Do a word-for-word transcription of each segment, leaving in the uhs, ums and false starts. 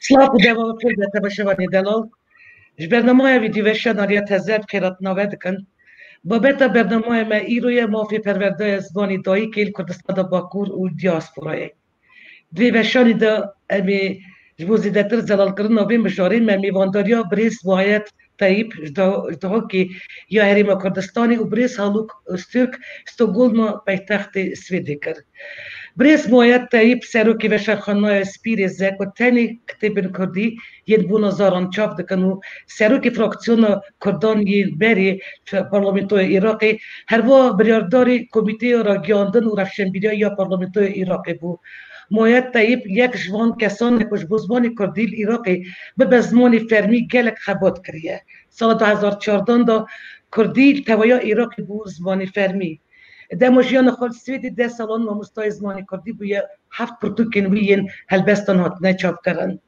Silav û dema pir be temaşevanê delal. Ji bernamaya vîdyoveşa Nariya Teze bi xêratina we dikin. Babeta bernamaya me îro ye mafê perwerdeya zimanê dayikê li Kurdistana Bakur û diasporayê. Di vê veşanî de em ê ji bo zêdetir zelalkirina vê mijarê me mêvandariya birêz Muayet Teyîp ji Dah-, ji Dahokê ya Herêma Kurdistanê û birêz Halûk Öztürk Stockholma paytextê Swêdê kir. Birêz Muayet Teyîp serokê Veşarxanaya Spî Rêze ku tenê kitêbên kurdî yên bona zaran çap dikin û serokê fraksiyona kurdan yên berê parlamentoya Iraqê, herwiha biryardarê Komîteya Ragiyandin û Rewşenbîriya ya Parlamentoya Iraqê bû. Muayet Teyîp yek ji van kesan e ku ji bo zimanê kurdî li Iraqê bibe zimanê fermî gelek xebat kiriye. Sala du hezar çardan de kurdî li teveya Iraqê bû zimanê fermî. Dema jiyana xwe li Swêdê deh salan mamostayê zimanê kurdî bûye, heft pirtûkên wî yên helbestan hatine çapkirin.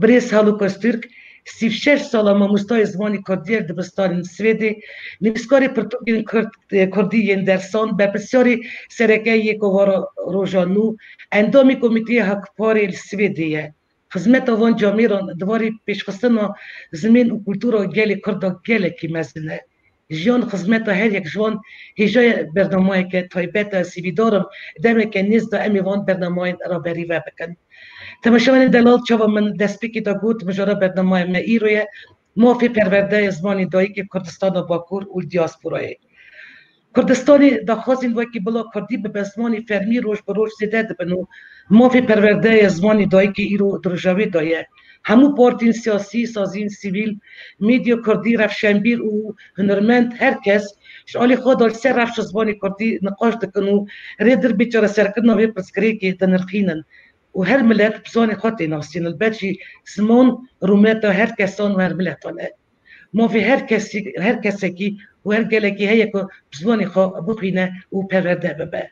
Birêz Halûk Öztürk, sî û şeş sala mamostayê zimanê kurdî ye li dibistanên Swêdê, nivîskarê pirtûkên kurd, e, kurdî yên dersan, berpirsyarê sereke yê Kovara Roja Nû, endamê Komîteyê Hakparê li Swêdê ye. Xizmeta van camêran di warê pêşxistina zimên û kultura gelê kurda gelekî mezin e. Jiyan xizmeta her yek ji wan hêjayê bernamayeke taybet e, ez hêvîdar im demeke nêz de em ê van bernamayên raberî vebikin. Temaşevanên delal, çawa min destpêkê de got, mijara bernamaya me îro ye mafê perwerdeya zimanê dayikê Kurdistana Bakur û diasporayê. Kurdistanê daxwazên wekî bila kurdî bibe zimanê fermî roj bi roj zêde dibin û mafê perwerdeya zimanê dayikê îro di rojevê de ye. Hemû partiyên siyasî, saziyên sivîl, medya kurdî, rewşenbîr û hunermend, her kes ji alî xwe de li ser rewşa zimanê kurdî niqaş dikin û rê dir bê çareserkirina vê pirsgirêkê dinirxînin û her milet bi zimanê xwe tê nasîn. Li ber jî ziman rûmeta her kesan û her miletan e. Mafê her kesî, her kesekî û her gelekî heye ku bi zimanê xwe bixwîne û perwerde bibe.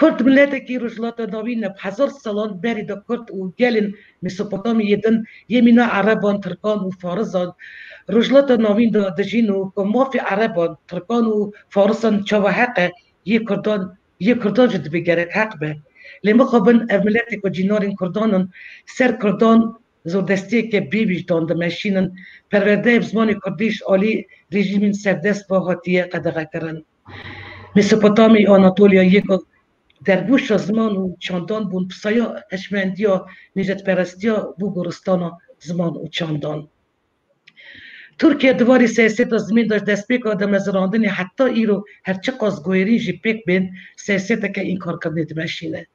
Kurd miletekî Rojhilata Navîn e, bi hezar salan berî de Kurd û gelên Mesopotamyê din yê mîna Ereban, Tirkan û Farisan Rojhilata Navîn de dijîn û ku mafê Ereban, Tirkan û Farisan çawa heq e, yê Kurdan, yê Kurdan jî dibê gerek heq be. Lê mixabin ev miletê ku cînarên Kurdan in, ser Kurdan zordestiyeke bêwîjdan dimeşînin, perwerdeyê bi zimanê kurdî ji alî rejîmên serdest ve hatiye qedexekirin. Mesopotamya, Anatoliya yê ku derbûşa ziman û çandan bûn, pisaya hişmendiya nîjetperestiya bû goristana ziman û çandan. Tirkiye di warê siyaseta zimên de ji destpêka damezrandinê heta îro her çiqas guherîn jî pêk bên, siyaseteke înkarkirinê dimeşîne.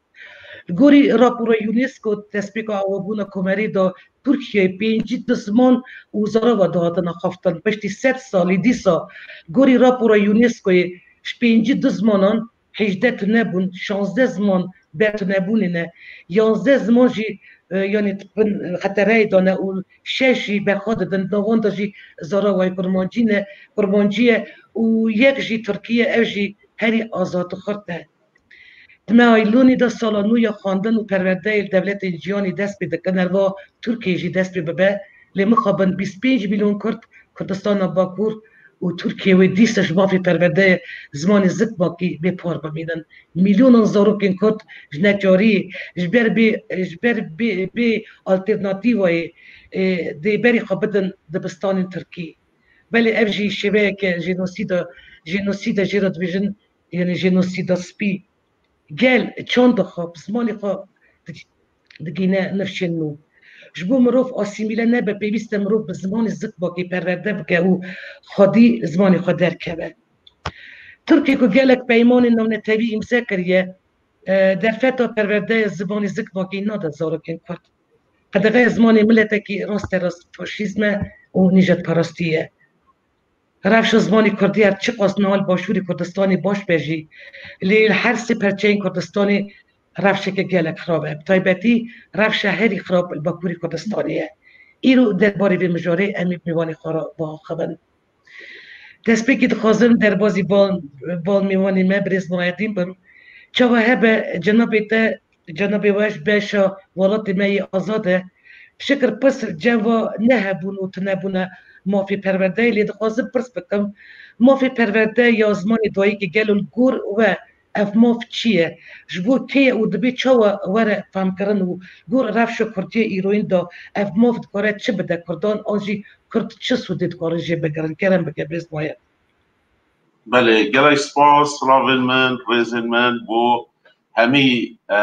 Li gorî rapora UNESCO, destpêka awabûna komerê de Tirkiyeyê pêncî du ziman û zarava dihatin axaftin. Piştî sed salî dîsa, gorî rapora UNESCOyê, ji pêncî du zimanan hejdeh tune bûn, şazdeh ziman bertunebûnê ne, yanzdeh ziman jî, e, yanî di bin xetereyê de ne û şeş jî berxwe didin. Di wan de jî zaravayê kurmancî ne, kurmancî ye û yek jî tirkî ye, ev jî herî azad û xirt e. Di meha Îlonê de sala nû ya xwendin û perwerdeyê li dewletên cîhanê dest pê dikin. Herwiha Tirkiyeyê jî dest pê bibe. Lê mixabin bîst pênc milyon Kurd Kurdistana Bakur û Tirkiyeyê wê dîsa ji mafê perwerdeyê zimanê zikmakî bê par bimînin. Milyonan zarokên Kurd ji neçariyê, ji ber bê, ji ber bê, bê alternatîvayê, ê, dê berî xwe bidin dibistanên Tirkî. Belê ev jî şêweyeke jenosîd e, jenosîd e jê re dibêjin, yanî jenosîda spî. Gel çanda xwe, bi zimanê xwe dig-, digihîne nifşên nû. Ji bo mirov asîmîle nebe, pêwîst e mirov bi zimanê zikmakî perwerde bike û xwedî li zimanê xwe derkeve. Tirkiye ku gelek peymanên navnetewî îmze kiriye, e, derfeta perwerdeyê zimanê zikmakî nade zarokên Kurd. Qedexeya zimanê miletekî rasterast faşîzm e û nîjetparastî ye. Rewşa zimanê kurdî her çiqas niha li Başûrê Kurdistanê baş be jî, lê li her sê perçeyên Kurdistanê rewşeke gelek xirab e. Bi taybetî rewşa herî xirab li Bakurê Kurdistanê ye. Îro derbarê vê mijarê em ê bi mêvanê xwe re biaxivin. Destpêkê dixwazim derbazî bal, bal mêvanê me birêz Muhedîn bim. Çawa hebe cenabê te, cenabê we ji beşa welatê me yê azad e. Bi şikir pirs cem va nehebûn û tunebûna mafê perwerdeyê, lê dixwazim pirs bikim. Mafê perwerde ya zimanê dayikê gelo li gor we Ev maf çi ye? Ji bo kê ye û dibê çawa were femkirin û gor rewşa Kurdiyê îroyîn de ev maf dikare çi bide Kurdan an jî Kurd çi sûdê dikare jê bigirin? Kerem bike, birêz Mayir. Belê, gelek spas, silavên min, rêzên min bo hemî, e,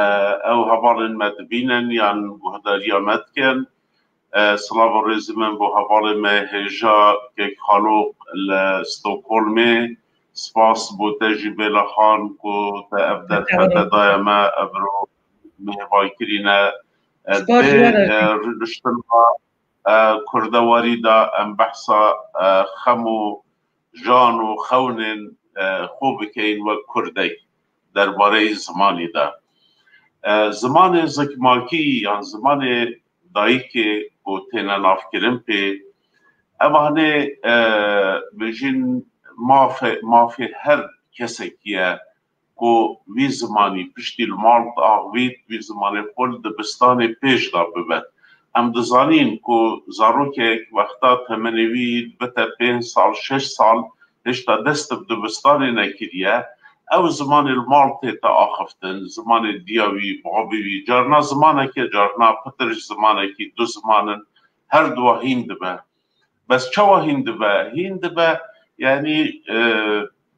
ew hevalên me dibînin yan guhdariya me dikin. E, silav û rêzê min bo hevalê me hêja kek Xaloq li Stockholmê. Spas bo te jî Bêla Xan ku te ev derfete daye me, evro mêvan kirîne. E, Spas ji we re. E, rûniştina, e, kurdewarî de em behsa, e, xem û jan û xewnên, e, xwe bikeyin wek kurdek derbareyî zimanî de. E, zimanê zikmakî yan zimanê dayikê ku têne navkirin pê, ev hanê, e, bêjin mafê, mafê her kesekî ye ku vî zimanî piştî li mal diaxivît, vî zimanê xwe li dibistanê pêş de bibet. Em dizanîn ku zarokek wexta temenê wî bite pênc sal, şeş sal, hêşta dest bi dibistanê nekiriye, ew zimanê li mal tête axiftin, zimanê diya wî, bavê wî, carna zimaneke, carna pitir ji zimanekî du ziman in, her duwa hîn dibe. Bes çawa hîn dibe? Hîn dibe, yanî, e,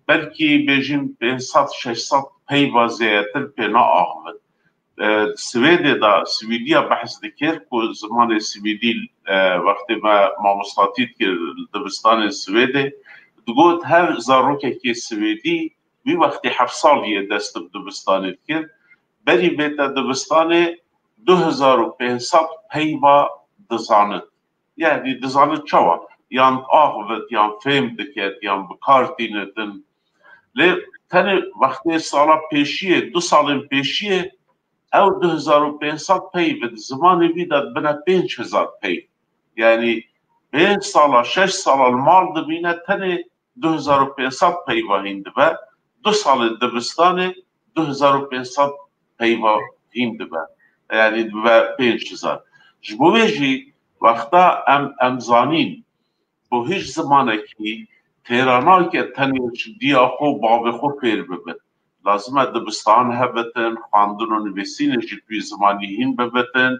belkî bêjin pênc sed şeş sed peyva zêdetir pê naaxivin. E, Swêdê de, Swîdiya behs dikir ku zimanê Swîdî, e, wextê me mamostatî dikir li dibistanên Swêdê, digot her zarokekê Swêdî wî wextê heft salî ye dest bi dibistanê dikir. Berî bête dibistanê du hezar û pênc sed peyva dizanit. Yanî dizanit çawa? Yan axivit, yan fêm diket, yan bi kar tînitin. Lê tenê wextê sala pêşiyê, du salên pêşiyê, ew du hezar û pênc sed peyv in, zimanê wî de dibine pênc hezar peyv. Yanî pênc sala, şeş sala li mal dimîne, tenê du hezar û pênc sed peyva hîn dibe, du salên dibistanê du hezar û pênc sed peyva hîn dibe. Yanî dibe pênc hezar. Ji bo vê jî wexta em, em zanîn, bo hiç zimanekî têra nake tenê ji diya xwe û bavê xwe fêr bibin. Lazim e dibistan hebitin, xwendin û nivîsînê jî bi wî zimanî hîn bibitin,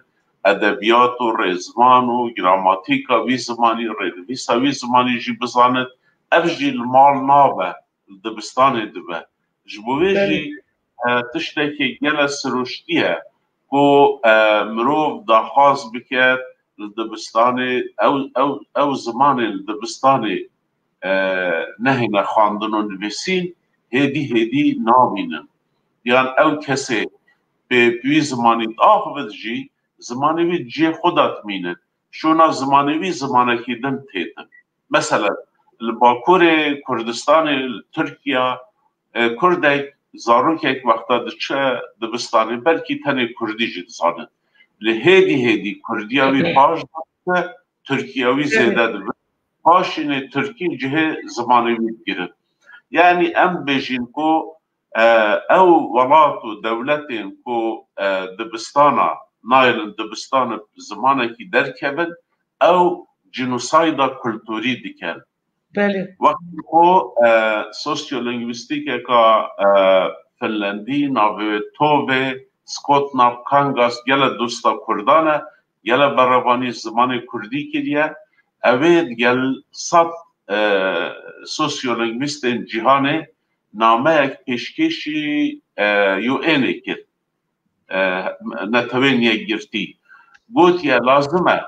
edebiyat û rêzman û gramatîka wî zimanî, rênivîsa wî zimanî jî bizanit. Ev jî li mal nabe, li dibistanê dibe. Ji bo vê Belê. jî, e, tiştekî gele siruştî ye ku, e, mirov daxwaz bike li dibistanê, ew, ew, ew zimanê li dibistanê, e, nehêne xwendin û nivîsîn, hêdî hêdî namînin. Yan ew kesê pê bi wî zimanî diaxivit jî, zimanê wî cihê xwe de dimînin. Şûna zimanê wî zimanekî din têtin. Meselen, li Bakurê Kurdistanê, li Tirkiya, e, kurdek, zarokek wexta diçe dibistanê, belkî tenê kurdî jî dizane. Lê hêdî hêdî kurdiya wî paş dibe, tirkiya wî zêde dibe. Paşînê tirkî cihê zimanê wî digirin. Yanî em bêjin ku, e, ew welat û dewletên ku, e, dibistana, nayêlin dibistana bi zimanekî derkevin, ew cinosayda kulturî dikin. Belê. Wextê ku, e, sosyolingvîstîkeka, e, Finlandî, navê wê Tove, Skotnav Kangas, gele dosta Kurdan e, gele berevanî zimanê kurdî kiriye. Ew ê digel sed, e, sosyolingvîstên cîhanê nameyek pêşkêşî, e, U N'ê kir. E, Netewên Yekgirtî. Gotiye, lazim e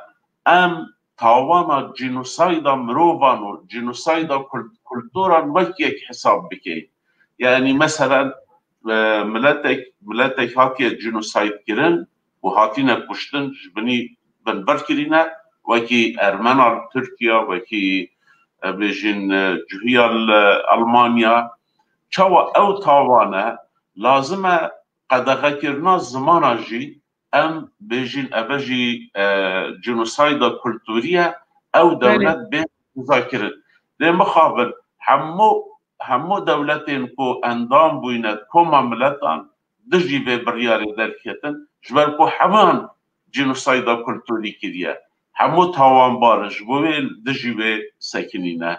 em tawana cînosayda mirovan û cînosayda kul-, kulturan wek yek hesab bikeyin. Yanî, meselen, e, miletek, miletek hatiye cînosayd kirin û hatine kuştin, ji binî binbir kirîne, wekî Ermena li Tirkiya, wekî, e, bêjin, e, Cuhiya li Elmanya. Çawa ew tawan e, lazim e qedexekirina zimana jî, em bêjin, eve jî, e, cinosayda kulturî ye, ew Belê. dewlet bê cezakirin. Lê mixabin, hemû, hemû dewletên ku endam bûyne Koma Miletan dijî vê biryarê derketin, ji ber ku heman cinosayda kulturî kiriye. Hemû tawanbar in, ji bo wê dijî wê sekinîne.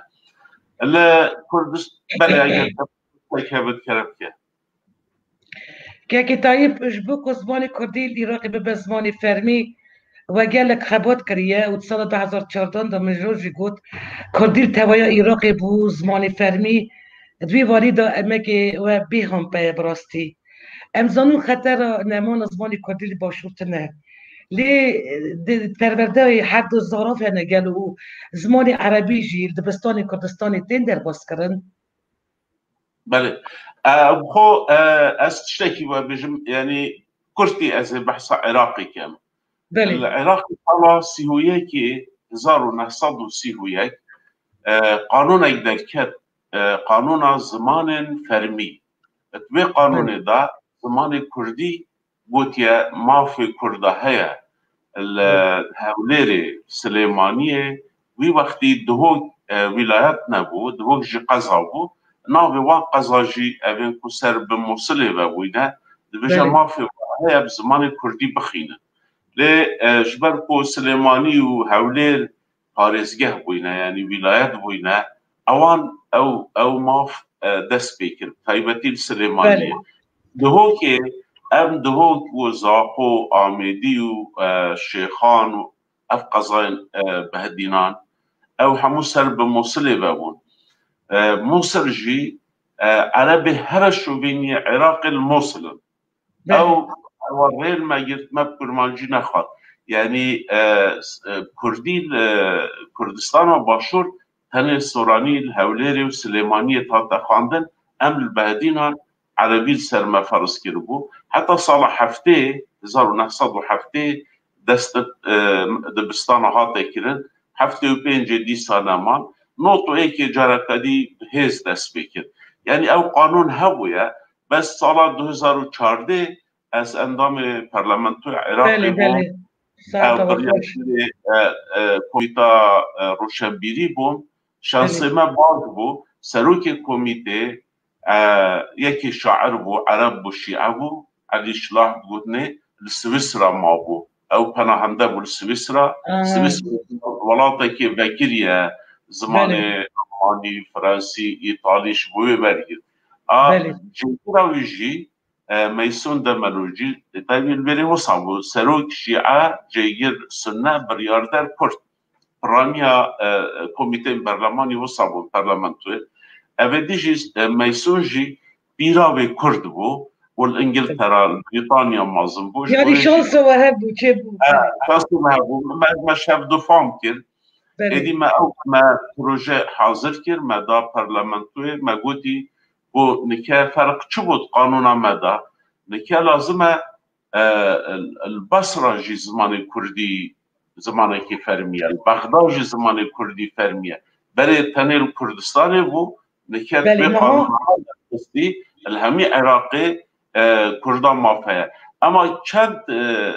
Li Kurdist-, belê, eger te hevit kerem ke. Kekê Tayîp, ji bo ku zimanê kurdî li Iraqê bibe zimanê fermî, we gelek xebat kiriye û di sala du hezar çardeh de min jor jî got, kurdî li teveya Iraqê bû zimanê fermî, di vî warî de emekê we bêhempe ye bi rastî. Em zanin xetera nemana zimanê kurdî li başûr tune. Lê di perwerdeyê her du zaraf hene gelo û zimanê erebî jî li dibistanê Kurdistanê tên derbaskirin? Belê. E, xo, e, ez tiştekî we bêjim, yanî kurtî ez ê behsa Iraqê kem. Belê. Li Iraqê sala sî û yekê, hezar û neh sed û sî û yek, e, qanûnek derket, e, qanûna zimanên fermî. Di vê qanûnê de zimanê kurdî gotiye mafê kurda heye. Li Hewlêrê, Silêmaniyê wî wextî Duhok, e, wîlayet nebû, Duhok jî qeza bû. Navê wan qeza jî evên ku ser bi Mûsilê ve bûyne, dibêje Belê. mafê wan heye bi zimanê kurdî bixînin. Lê, e, ji ber ku Silêmanî û Hewlêr parêzgeh bûyne, yanî wîlayet bûyne, ewan ew, ew maf, e, dest pê kir, taybetî li Silêmaniyê. Belê. Duhokê, em Duhok û Zaqo, Amêdî û, e, Şêxan û ev qezayên, e, Behdînan, ew hemû ser bi Mûsilê ve bûn. E, Mûsil jî, e, erebê here şovîniyê Iraqê li Mûsil in. Belê. Ew, ewa rê li me girt, me bi kurmancî nexwend. Yanî, e, s-, e, kurdî li Kurdistana Başûr tenê soranî li Hewlêrê û Silêmaniyê hate xwendin, em li Behdînan erebî li ser me ferz kiribû. Heta sala heftê, hezar û neh sed û heftê dest, e, dibistana hate kirin. Heftê û pêncê dîsa neman. Nod û êkê careke dî bi hêz dest pê kir. Yanî ew qanûn hebûye. Bes sala du hezar û çardeh ez endamê Parlamentoya Iraqê Belê, bûm. belê. Saeta Ew we xweş. biryarê, e, e, Komîta, e, Roşenbîrî bûm. Şansê Belê. me baş bû. Serokê komîtê, e, yekê şair bû, ereb bû, şîe bû. Elî Şilah digotinê, li Swîsra mabû. Ew penahende bû li Swîsra. Aha. Swîsra welatekê vekiriye zimanê Belê. Almanî, Fransî, Îtalî ji bo wê wergir. A, Belê. cêgira wî jî, e, Meysun Demelocî, e, taybî li vêrê wisa bû. Serok şîe, cêgir sunne, biryarder kurd. Piraniya, e, komîteyên berlemanî wisa bûn, parlamentoyê. Evê dî jî, e, Meysun jî pîravê kurd bû û li Îngiltera, li Brîtanya mezin bû. Ji Yanî bo şansa we hebû, çêbû. E, şansê me hebû. Me, me şevdu fam kir. Belê. Êdî me ew, me proje hazir kir, me da parlamentoyê, me gotî ku nike ferq çi bû di qanûna me de. Nike lazim e, e, li Basra jî zimanê kurdî zimanekî fermî ye. Li Bexda jî zimanê kurdî fermî ye. Berê tenê li Kurdistanê bû, nike Belê, vê niha qanûna xistî, li hemî Iraqê, e, kurda maf heye. Ema çend, e,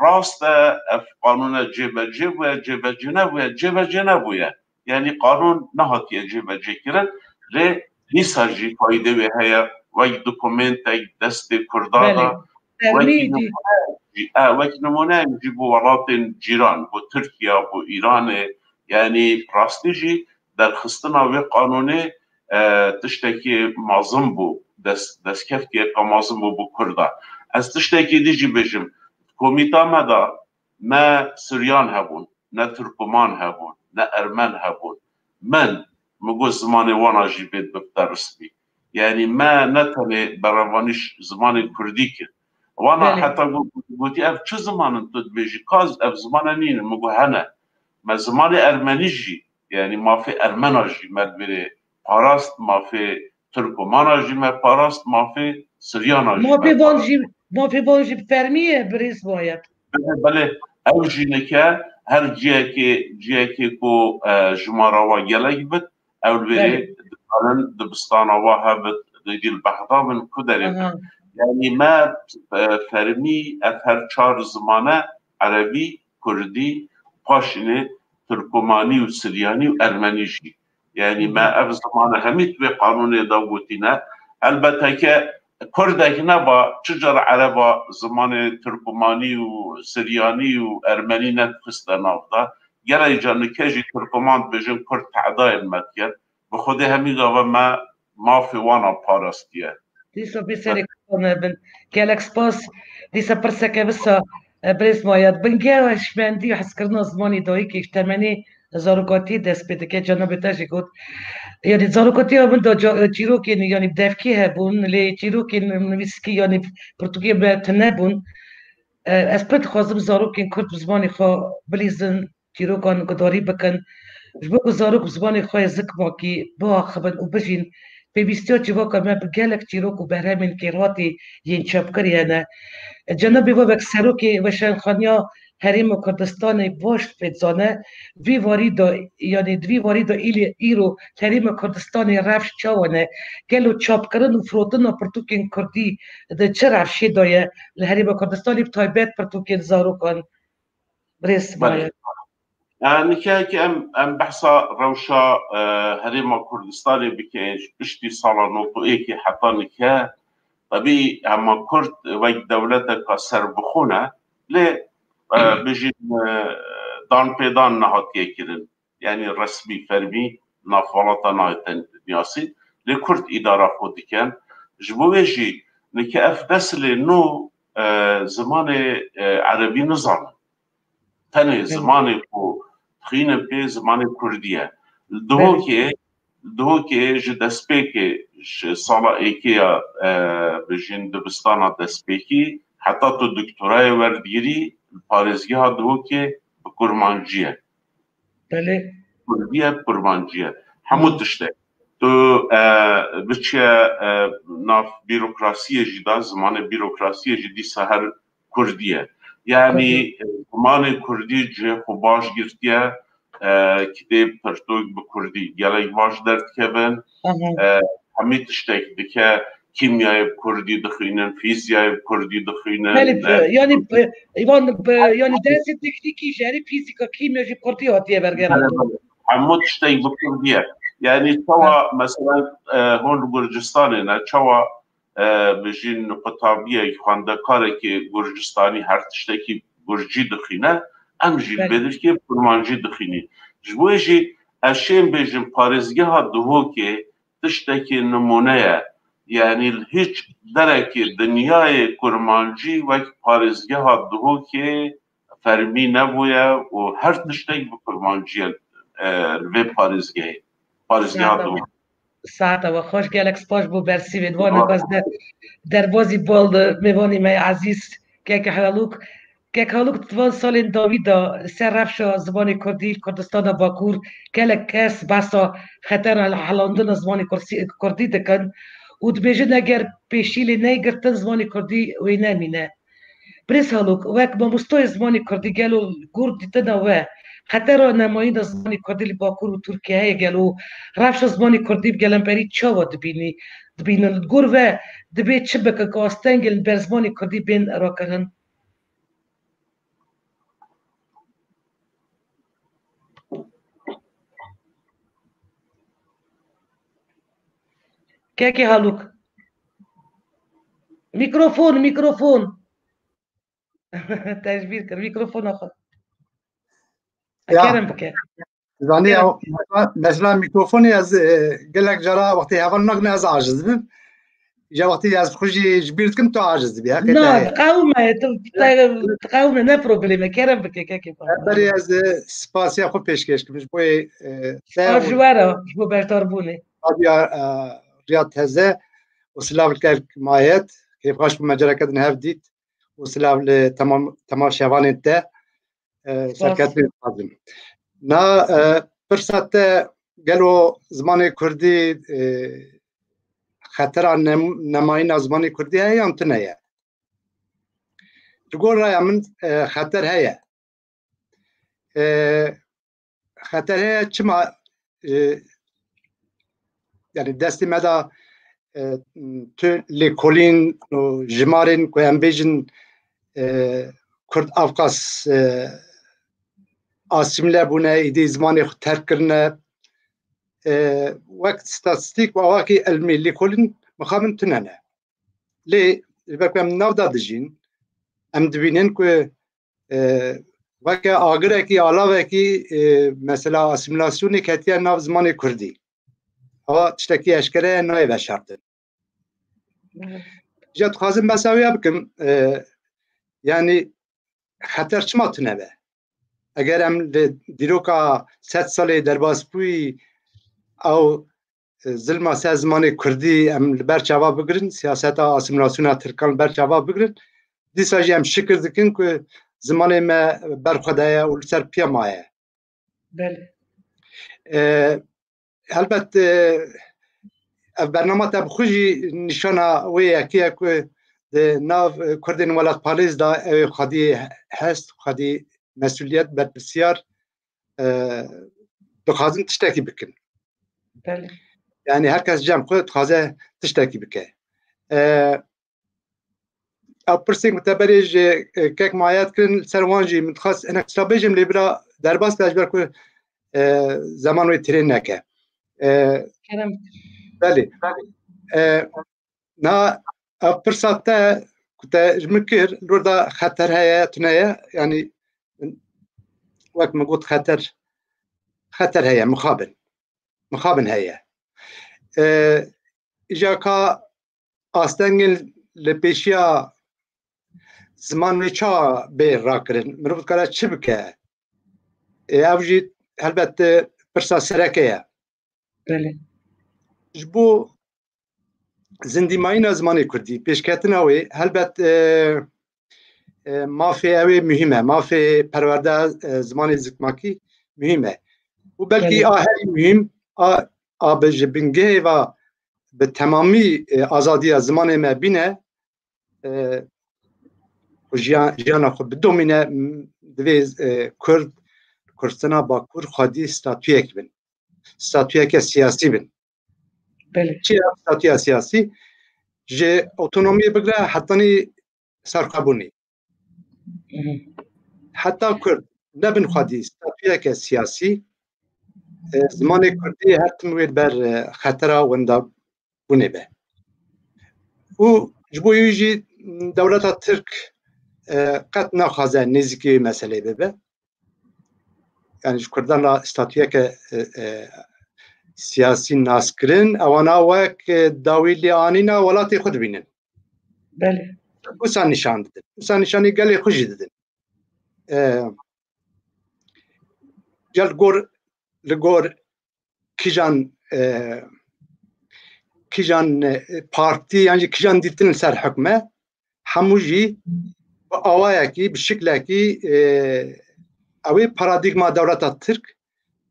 rast e, ev qanûne cêbecê bûye, cêbecê nebûye, cêbecê nebûye. Yanî qanûn nehatiye cêbecêkirin. Lê dîsa jî faydê wê heye, wek dokumentek destê kurda Belê. da, Fermî wekî jî. nimûne jî, e, wekî nimûne jî bo welatên cîran, bo Tirkiye, bo Îranê, yanî rastî jî derxistina wê qanûnê, e, tiştekî mezin bû, dest, destkeftiyeke mezin bû bo kurda. Ez tiştekî dî jî bêjim, komîta me de me Suryan hebûn, ne Tirkoman hebûn, ne Ermen hebûn. Min, min got zimanê wana jî bê bibte rismî. Yanî me ne tenê berevanî ş-, zimanê kurdî kir. Wana Belê. heta got, gotî, ev çi ziman in tu dibêjî? Ka ev zimane nîn in? Min got, hene. Me zimanê ermenî jî, yanî mafê ermena jî me li vêrê parast, mafê Tirkomana jî me parast, mafê Siryana jî Mafê me van parast. jî, mafê van jî fermî ye, birêz Wayet. Belê, belê. Ew jî neke her ciyekê, ciyekê ku, e, jimara wa gelek bit, ew li vêrê Belê. dikarin dibistana wa hebit, êdî li Bexda bin, ku derê bin. Aha. Yanî me, e, fermî ev her çar zimane, erebî, kurdî, paşinê tirkomanî û siryanî û ermenî jî. Yanî me Hı hı. ev zimane hemî di vê qanûnê de gotîne. Elbette ke kurdek neba, çi cara ereba zimanê tirkomanî û siryanî û ermenî nedixiste nav de. Gelek ca nike jî tirkoman dibêjin kurd tehdayên me dikin. Bi xwedê hemî gava me mafê wana parastiye. Dîsa bê serê Kurdan hebin. Gelek spas. Dîsa pirseke wisa, e, birêz Mayet. Bingeha hişmendî û hezkirina zimanê dayikê ji temenê zarokatiyê dest pê dike. Cenabê te jî got. Yanî zarokatiya min de ca-, çîrokên, yanî bi devkî hebûn, lê çîrokên nivîskî, yanî pirtûkê me tune bûn. E, ez pir dixwazim zarokên Kurd bi zimanê xwe bilîzin, çîrokan guhdarî bikin. Ji bo ku zarok bi zimanê xwe yê zik makî biaxivin û bijîn, pêwîstiya civaka me bi gelek çîrok û berhemên kêrhatî yên çapkirî hene. Cenabê we wek serokê Weşanxaniya Herêma Kurdistanê baş pê dizane, vî warî de, yanî di vî warî de îlê, îro li Herêma Kurdistanê rewş çawa ne? Gelo çapkirin û firotina pirtûkên kurdî di çi rewşê de ye? Li Herêma Kurdistanê bi taybet pirtûkên zarokan. Birêz Belê. Mayet. E, nike ki em, em behsa rewşa, e, Herêma Kurdistanê bikin, ji piştî sala nod û êkê heta nike, tebî hema Kurd wek dewleteka serbixwe ne, lê, e, bijîn, e, danpêdan nehatiye kirin. Yanî resmî, fermî nav welata nayêtin diyasî. Lê Kurd îdara xwe dikin. Ji bo wê jî nike ev nesilê nû, e, zimanê, e, erebî nizanin. Tenê Belê. zimanê ku dixwînin pê zimanê kurdî ye. Li Belê. Duhokê, li Duhokê ji destpêkê, ji sala êkê ya, e, bijîn dibistana destpêkî, heta tu doktorayê werdigirî, li parêzgeha Duhokê bi kurmancî ye. Belê. Kurdî ye, kurmancî ye. Hemû Hı. tiştek. Tu, e, biçiye, e, nav bîrokrasiyê jî de, zimanê bîrokrasiyê jî dîsa her kurdî ye. Yanî, Kurdî. e, zimanê kurdî cihê xwe baş girtiye, e, kitêb, pirtûk bi kurdî gelek baş derdikevin. Hı hı. E, hemî tiştek dike, kîmyayê bi kurdî dixwînin, fîziyayê bi kurdî dixwînin. Belê, e, e, yanî, e, wan, e, yanî dersê teknîkî jî, herî fîzîka, kîmya jî bi kurdî hatiye Belê, bergeran. belê. Hemû tiştek bi kurdî ye. Yanî çawa, Hı. mesela, e, hûn li Gurcistanê ne, çawa, e, bijîn qutabiyek, xwendekarekî Gurcistanî her tiştekî gurcî dixwîne, em jî Belê. bêdikê kurmancî dixwînî. Ji bo wê jî ez şêm bêjim parêzgeha Duhokê tiştekî nimûne ye. Yanî li hiç derekê dinyayê kurmancî wek parêzgeha Duhokê fermî nebûye û her tiştek bi kurmancî ye, e, li vê parêzgehê. Parêzgeha Saeta Duhokê. Saeta we xweş, gelek spas bo bersîvê. Di van Spas. Nexwaz de derbazî bal de mêvanî me ezîz Keke Halûk. Kek Halûk, di van salên dawî de li ser rewşa zimanê kurdî li Kurdistana Bakur gelek kes behsa xetera helandina zimanê kursî-, kurdî dikin û dibêjin eger pêşî lê neyê girtin zimanê kurdî wê nemîne. Birêz Halûk, wek mamostoyê zimanê kurdî gelo gor dîtina we xetera nemayîna zimanê kurdî li Bakur û Tirkiye heye gelo? Rewşa zimanê kurdî bi gelemperî çawa dibînî, dibînin? Li gor we dibê çi bikin ku astengên li ber zimanê kurdî bên rakirin? Kekê Halûk. Mîkrofon, mîkrofon. Te ji bîr kir, mîkrofona xwe. Ya. Kerem bike. Zanî Kerem. ya, mesela, mesela mîkrofonê ez, e, gelek cara wextê heval nakin ez aciz bim. Ya wextê ez xwe jî ji bîr dikim tu aciz dibî. Heqê Na, te ye. Diqewime, tu, te, diqewime, ne probleme, kerem bike, kekê xwe. Berê ez, e, spasiya xwe pêşkêş kim ji bo, e, te Spas ji we re, ji bo beşdarbûnê. Radyo, e, Riya Teze û silav li kek Mayet. Kêfxweş bû me careke din hev dît û silav li temam, temaşevanên te. E, Spas. Serkeftinê dixwazim. Na, e, pirsa te gelo zimanê kurdî, e, xetera nem-, nemayîna zimanê kurdî heye yan tune ye? Ji gor raya min, e, xeter heye. E, xeter heye çima, e, yani destê me de, e, tu lêkolîn û jimarên ku em bêjin, e, Kurd avqas, e, asîmle bûne, êdî zimanê xwe terk kirine. E, wek statistîk û awakî ilmî lêkolîn mixabin tune ne. Lê ji ber ku em nav de dijîn, em dibînin ku, e, weke agirekî, alavekî, e, mesela asîmîlasyonê ketiye nav zimanê kurdî. Ewa tiştekî eşkere ye, nayê veşartin. Ji dixwazim behsa wê bikim, e, yanî xeter çima tune be? Eger em li dîroka sed salê derbasbûyî ew, e, zilma ser zimanê kurdî em li ber çava bigirin, siyaseta asîmîlasyona tirkan li ber çava bigirin, dîsa jî em şikir dikin ku zimanê me ber xwe daye û li ser piya maye. Belê. E, helbet, e, ev bernama te bi xwe jî nîşana wê yekê ye ku di nav, e, Kurdên welatparêz de ew ê xwedî hest, xwedî mesuliyet, berpirsiyar, e, dixwazin tiştekî bikin. Belê. Yani her kes cem xwe dixwaze tiştekî bike. E, Ew pirsên ku te berê ji, e, kek Mayet kirin, li ser wan jî min dixwest hinek tişta bêjim, lê bira derbas be ji ber ku, e, zeman wê tirên neke. E, Kerem. Belê. E, na ev pirsa te ku te ji min kir, li wir de xeter heye, tune ye, yanî wek min got xeter, xeter heye, mixabin. Mixabin heye. E, îja ka astengên li pêşiya ziman wê ça bê rakirin? Mirov dikare çi bike? Ê, ev jî helbet pirsa sereke ye. Belê. Ji bo zindîmayîna zimanê kurdî, pêşketina wê, helbet, e, e, mafê ew ê muhîm e. Mafê perwerdeya, e, zimanê zikmakî muhîm e. Û belkî Belê. a herî muhîm, a, a bi ji bingehê ve bi temamî, e, azadiya zimanê me bîne, e, xwe jiyan, jiyana xwe bidomîne, m, divê, e, Kurd, Kurdistana Bakur xwedî statuyek bin. Statuyeke siyasî bin. Belê. Çi ye statûya siyasî? Ji otonomiyê bigire hetanî serxwebûnê. Hı hı. Heta Kurd nebin xwedî statûyeke siyasî, e, zimanê kurdî her tim wê li ber, e, xetera wendabûnê be. Û ji bo wî jî dewleta Tirk, e, qet naxwaze nêzîkî wê meseleyê bibe. Yani ji Kurdan re statuyeke, e, e, siyasî naskirin, ewana wek, e, dawî lê anîna welatê xwe dibînin. Belê. Wisa nîşan didin. Wisa nîşanî gelê xwe jî didin. E, ya li gor, li gor kîjan, e, kîjan, e, partî yan jî kîjan dîtin li ser hukm e, hemû jî bi awayekî, bi şiklekî, e, ew ê paradîgma dewleta Tirk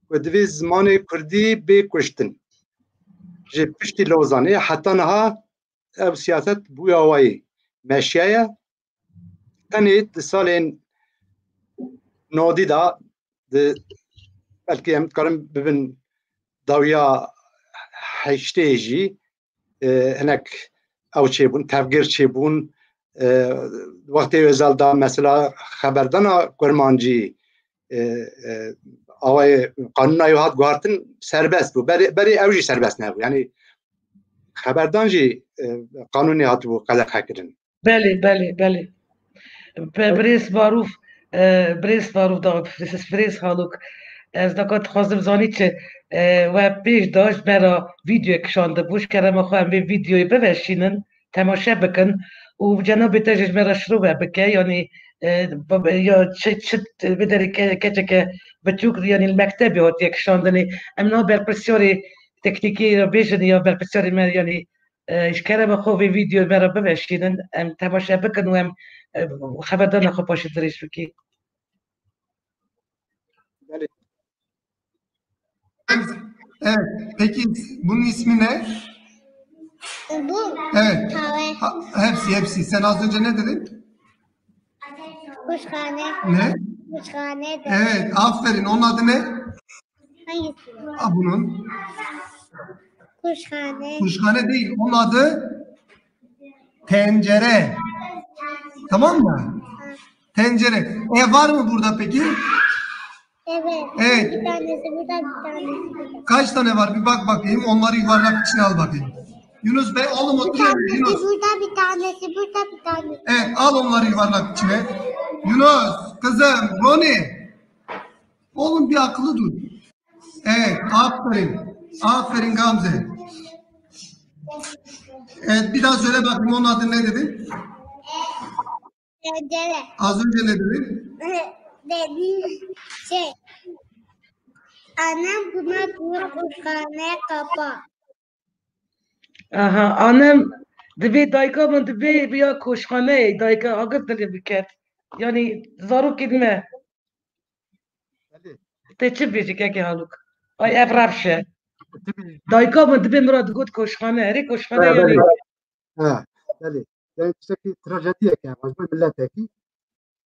ku divê zimanê kurdî bê kuştin. Ji piştî Lozanê heta niha ev siyaset bûye awayî meşiyaye. Tenê di salên nodî de, di, belkî em dikarin bibin dawiya heştê jî, e, hinek ew çêbûn, tevgêr çêbûn. E, wextê Özel de mesela xeberdana kurmancî, e, e, awayê qanûna yo hat guhartin serbest bû. Berê, berê ew jî serbest nebû. Yani xeberdan jî, e, qanûnê hatibû qedexekirin. Belê, belê, belê. Be-, birêz Marûf, e, birêz Marûf da, birêz Halûk. Ez daka dixwazim zanî çi, e, we pêş da ji me re vîdyoyek kişandibû. Ji kerema xwe em vê vîdyoyê biveşînin, temaşe bikin û cenabê te jî ji me re şirove bike. Yanî, e, ba-, ya çi, çi, vê derê ke-, keçeke biçûk, yanî li mektebê hatiye kişandinê. Em na berpirsyarê teknîkê re bêjin ya berpirsyarê me, yanî E, ji kerema xwe vê vîdyoyê me re biveşînin, em temaşe bikin û em, e, xeberdana xwe paşê dirêj bikî. Belê. Evet. Peki bunun ismi ne? Bu Evet. Tawe. Ha, hepsi, hepsi. Sen az önce ne dedin? Kuşhane. Ne? Kuşhane de. Evet, aferin. Onun adı ne? Hangisi? A, bunun. Kuşhane. Kuşhane değil. Onun adı tencere. Tamam mı? Ha. Tencere. E, var mı burada peki? Evet. Evet. Bir tanesi burada, bir tanesi burada. Kaç tane var? Bir bak bakayım. Onları yuvarlak içine al bakayım. Yunus Bey, oğlum otur yerine, Yunus. Bir tanesi burada, bir tanesi burada, bir tanesi. Evet, al onları yuvarlak içine. Yunus, kızım, Roni. Oğlum bir akıllı dur. Evet, aferin. Aferin Gamze. Evet, bir daha söyle bakayım, onun adı ne dedi? Pencere. Az önce ne dedi? Dedim şey. Annem buna bir kuşhane kapa. Aha, annem dibê dayika min dibê biya koşxaneyê, dayika agir dilê biket. Yani zarokê me. Te çi bêjî kekê Haluk? Ay ev revş e. Dayika min dibê min re digot koşxane, herê koşxane Ha, yani. belê. Ha, belê. Yani tiştekî trajediyek e, ji bo miletekî.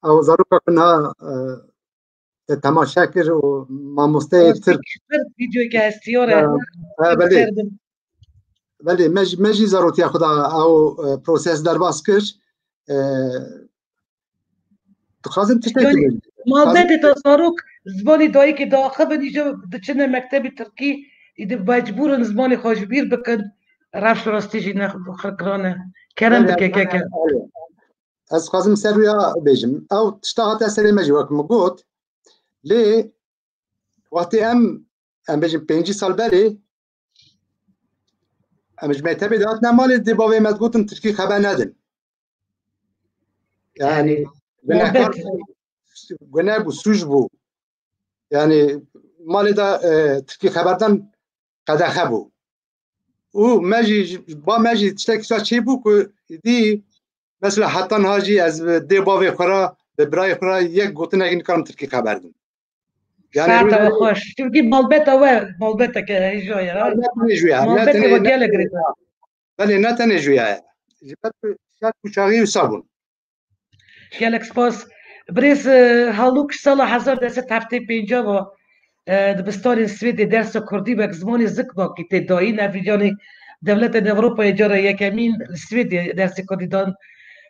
Ew zaroka ku niha, e, te temaşe kir û mamosteyê Tirk. Tirk videoyeke hestiyar e. Ha, ha, belê. Serdim. Belê, me jî, me jî zarotiya xwe da ew, e, proses derbas kir. E, dixwazim tiştekî Yani, bêjim. Malbetê te zarok zimanê dayikê diaxivin, îjo diçine mektebî tirkî, îdî mecbûr in zimanê xwe ji bîr bikin, rewş rastî jî ne xirkiran e. Kerem Belê, bike keke. belê. Ez dixwazim ser wîya bêjim. Ew tişta hate serê me jî wek min got. Lê wextê em, em bêjin pêncî sal berê, em ji mektebê dihatine malê, dê bavê me digotin tirkî xeber nedin. Yani, Yani, gunehkar elbet. Gune bû, sûc bû. Yani, malê de, e, tirkî xeberdan qedexe bû. Û me jî, ba me jî tiştekî sa çêbû ku dî, mesela heta niha jî ez bi dê bavê xwe re, bi birayê xwe re yek gotinek nikarim tirkî xeber dim. Yani, Saete rû- we xweş. Çünkü malbeta we, malbeteke heja ye, ha? Ne tenê ji ya, ne Malbetê tenê, we ne gelek tenê, girêdayî. Belê, ne tenê ji ya ye. Ji ber ku şer û çaxî wisa bûn. Gelek spas. Birêz, e, Haluk sala hezar deset heftê pênca ve, e, dibistanên Swêdê dersa Kurdî wek zimanê zikmakî tê dayîn. Ev, yanî, dewletên Ewropayê cara yekemîn li Swêdê dersê Kurdî dan.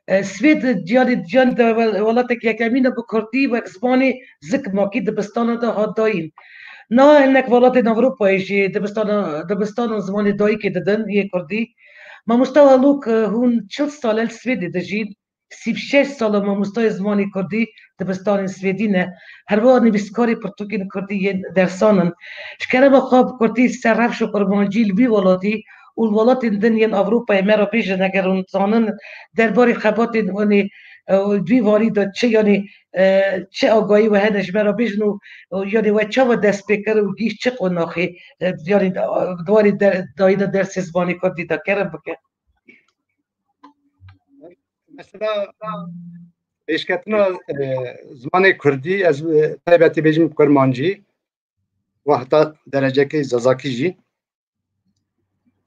E, Swêd, yanî, yanî de wel-, welatek yekemîn e bi Kurdî wek zimanê zikmakî dibistana de hat dayîn. Niha hinek welatên Ewropayê jî dibistana, dibistanan zimanê dayikê didin yê Kurdî. Mamosta Haluk, e, hûn çil sal e li Swêdê dijîn. Sî û şeş sal e mamostayê zimanê kurdî dibistanên swêdî ne. Her wiha nivîskarê pirtûkên kurdî yên dersan in. Ji kerema xwe bi kurdî ser rewşa kurmancî li vî welatî û li welatên din yên Ewropayê me re bêjin, eger hûn zanin derbarê xebatên wan ê, e, vî warî de çi, yanî, e, çi agahî we hene ji me re bêjin û, û yanî we çawa dest pê kir û gihîşt çi qonaxê, e, yanî, e, di warê de, dayîna dersê zimanê kurdî de kerem bike. Mesela pêşketina, e, zimanê kurdî, ez, e, taybetî bêjim kurmancî, û heta derecekê zazakî jî.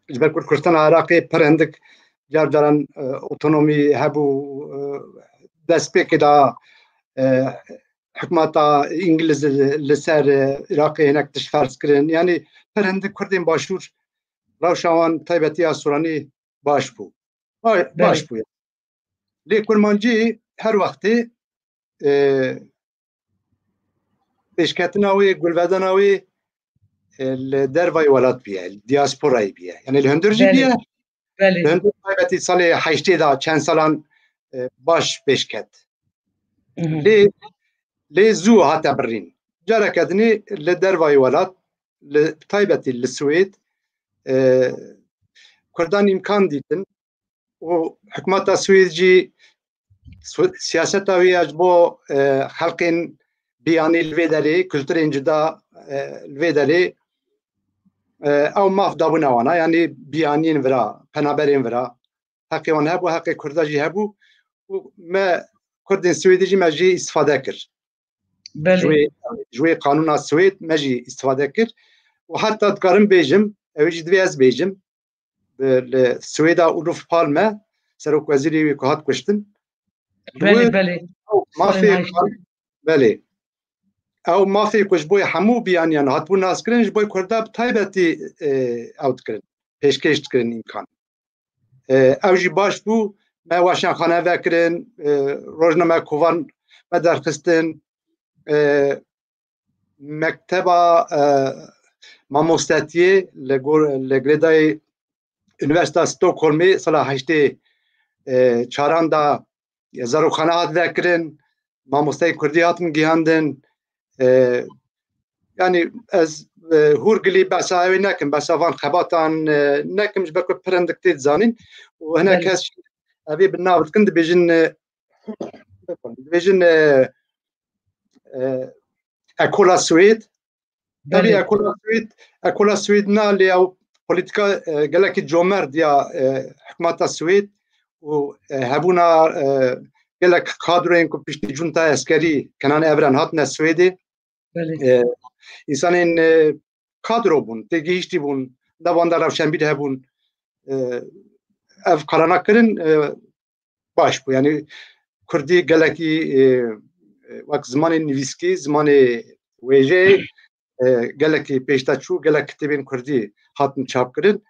Ji ber ku Kurdistana Iraqê pir hindik car caran, e, otonomî hebû, e, destpêkê de, e, hikûmeta Îngiliz li, li ser, e, Iraqê hinek tişt ferz kirin. Yanî pir hindik Kurdên Başûr rewşa wan taybetiya Sûranî baş bû. Ba-, baş bû. Lê kurmancî her wextê, e, pêşketina wê, gulvedana wê, e, li dervayê welat bûye, li diasporayê bûye. Yani li hundir jî bûye. Li hundir taybetî salê heştê de çend salan, e, baş pêş ket. Lê, lê zû hate birîn. Careke dinê li dervayê welat, li taybetî li Swêd, e, Kurdan îmkan dîtin û hikûmeta Swêd jî su-, siyaseta wê ya ji bo, e, xelkên biyanî li vê derê, kulturên cuda, e, li vê derê, e, ew maf dabûne wana, yanî biyaniyên vira, penaberên vira, heqê wan hebû, heqê Kurda jî hebû û me Kurdên Swêdî jî me jê îstifade kir. Belê. Ji wê, ji wê qanûna Swêd me jî îstifade kir û heta dikarim bêjim, ew jî divê ez bêjim, bi, li Swêda Olof Palme, serokwezîrê wê ku hat kuştin. Belê, belê. Ew mafê, belê. Ew mafê ku ji bo hemû biyaniyan hatibû naskirin, ji bo Kurda bi taybetî, e, ew dikirin, pêşkêş dikirin îmkan. E, ew jî baş bû, me weşanxane vekirin, e, rojnamekovan me derxistin, e, mekteba, e, mamostetiyê li gor-, li girêdayî Unîversîteya Stockholmê sala heştê, e, çaran de zarokxane hat vekirin, mamosteyê kurdî hatin gihandin, e, Yani ez e, hûrgilî behsa ew ê nekim, behsa van xebatan e, nekim, ji ber ku pir hindik tê dizanîn û hinek Belê. kes jî evê bi nav dikin, dibêjin e, dibêjin e, e, ekola Swêd. Tabii Belê. ekola Swêd, ekola Swêd na lê ew polîtîka e, gelekî comerd ya e, hikûmeta Swêd û e, hebûna e, gelek kadroyên ku piştî cunta eskerî Kenan Evren hatine Swêdê. Belê. E, Însanên e, kadro bûn, têgihiştî bûn, navanda rewşenbîr hebûn. E, ev karana kirin e, baş bû. Yani Kurdî gelekî e, e, wek zimanê nivîskî, zimanê wêjeyê e, gelekî pêşde çû, gelek kitêbên Kurdî hatin çapkirin.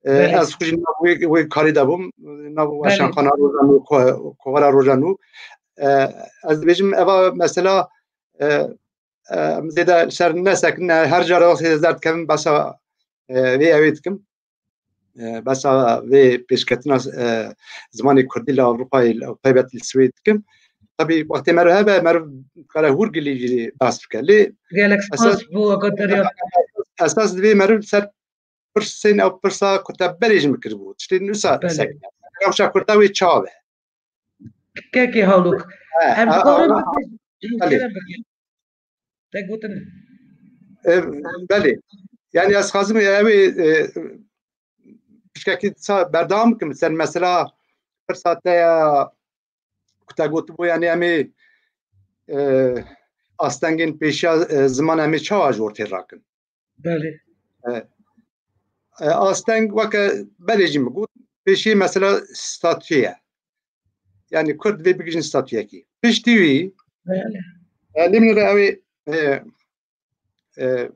E, Belê. ez xwe jî nav wê, wê karî de bûm, nav Belê. weşanxana Roja Nû, ko- kovara Roja Nû. E, ez dibêjim eva mesela e, e, em zêde ser nesekine, her cara wextê ez derdikevim behsa e, vê ewê dikim. E, behsa vê pêşketina e, zimanê Kurdî li Ewropayê, li- taybet li Swêd dikim. Tabii wextê meriv hebe, meriv kare hûrgilî jî behs bike. Lê Gelek esas spas bo agadariyat. esas divê meriv ser pirsên ew pirsa ku te berê ji min kiribû. Tiştên wisa Belê. sekine. Rewşa Kurda wê çav e. Kekê Halûk. He, Em ha, dikarin ha, bibêjin, belê. kerem bikin. Te gotin. E, belê. Yani ez xwazim ew ê e, pişkekî sa berdewam bikim. Ser mesela pirsa te ya ku te gotibû, yani em ê e, astengên pêşiya e, ziman em ê çawa ji ortê rakin? Belê. E, e, asteng weke berê jî min got, pêşî mesela statû ye. Yani Kurd vê bigihîjin statûyekî. Piştî wî, Belê. e, lê min re ew ê, e, e,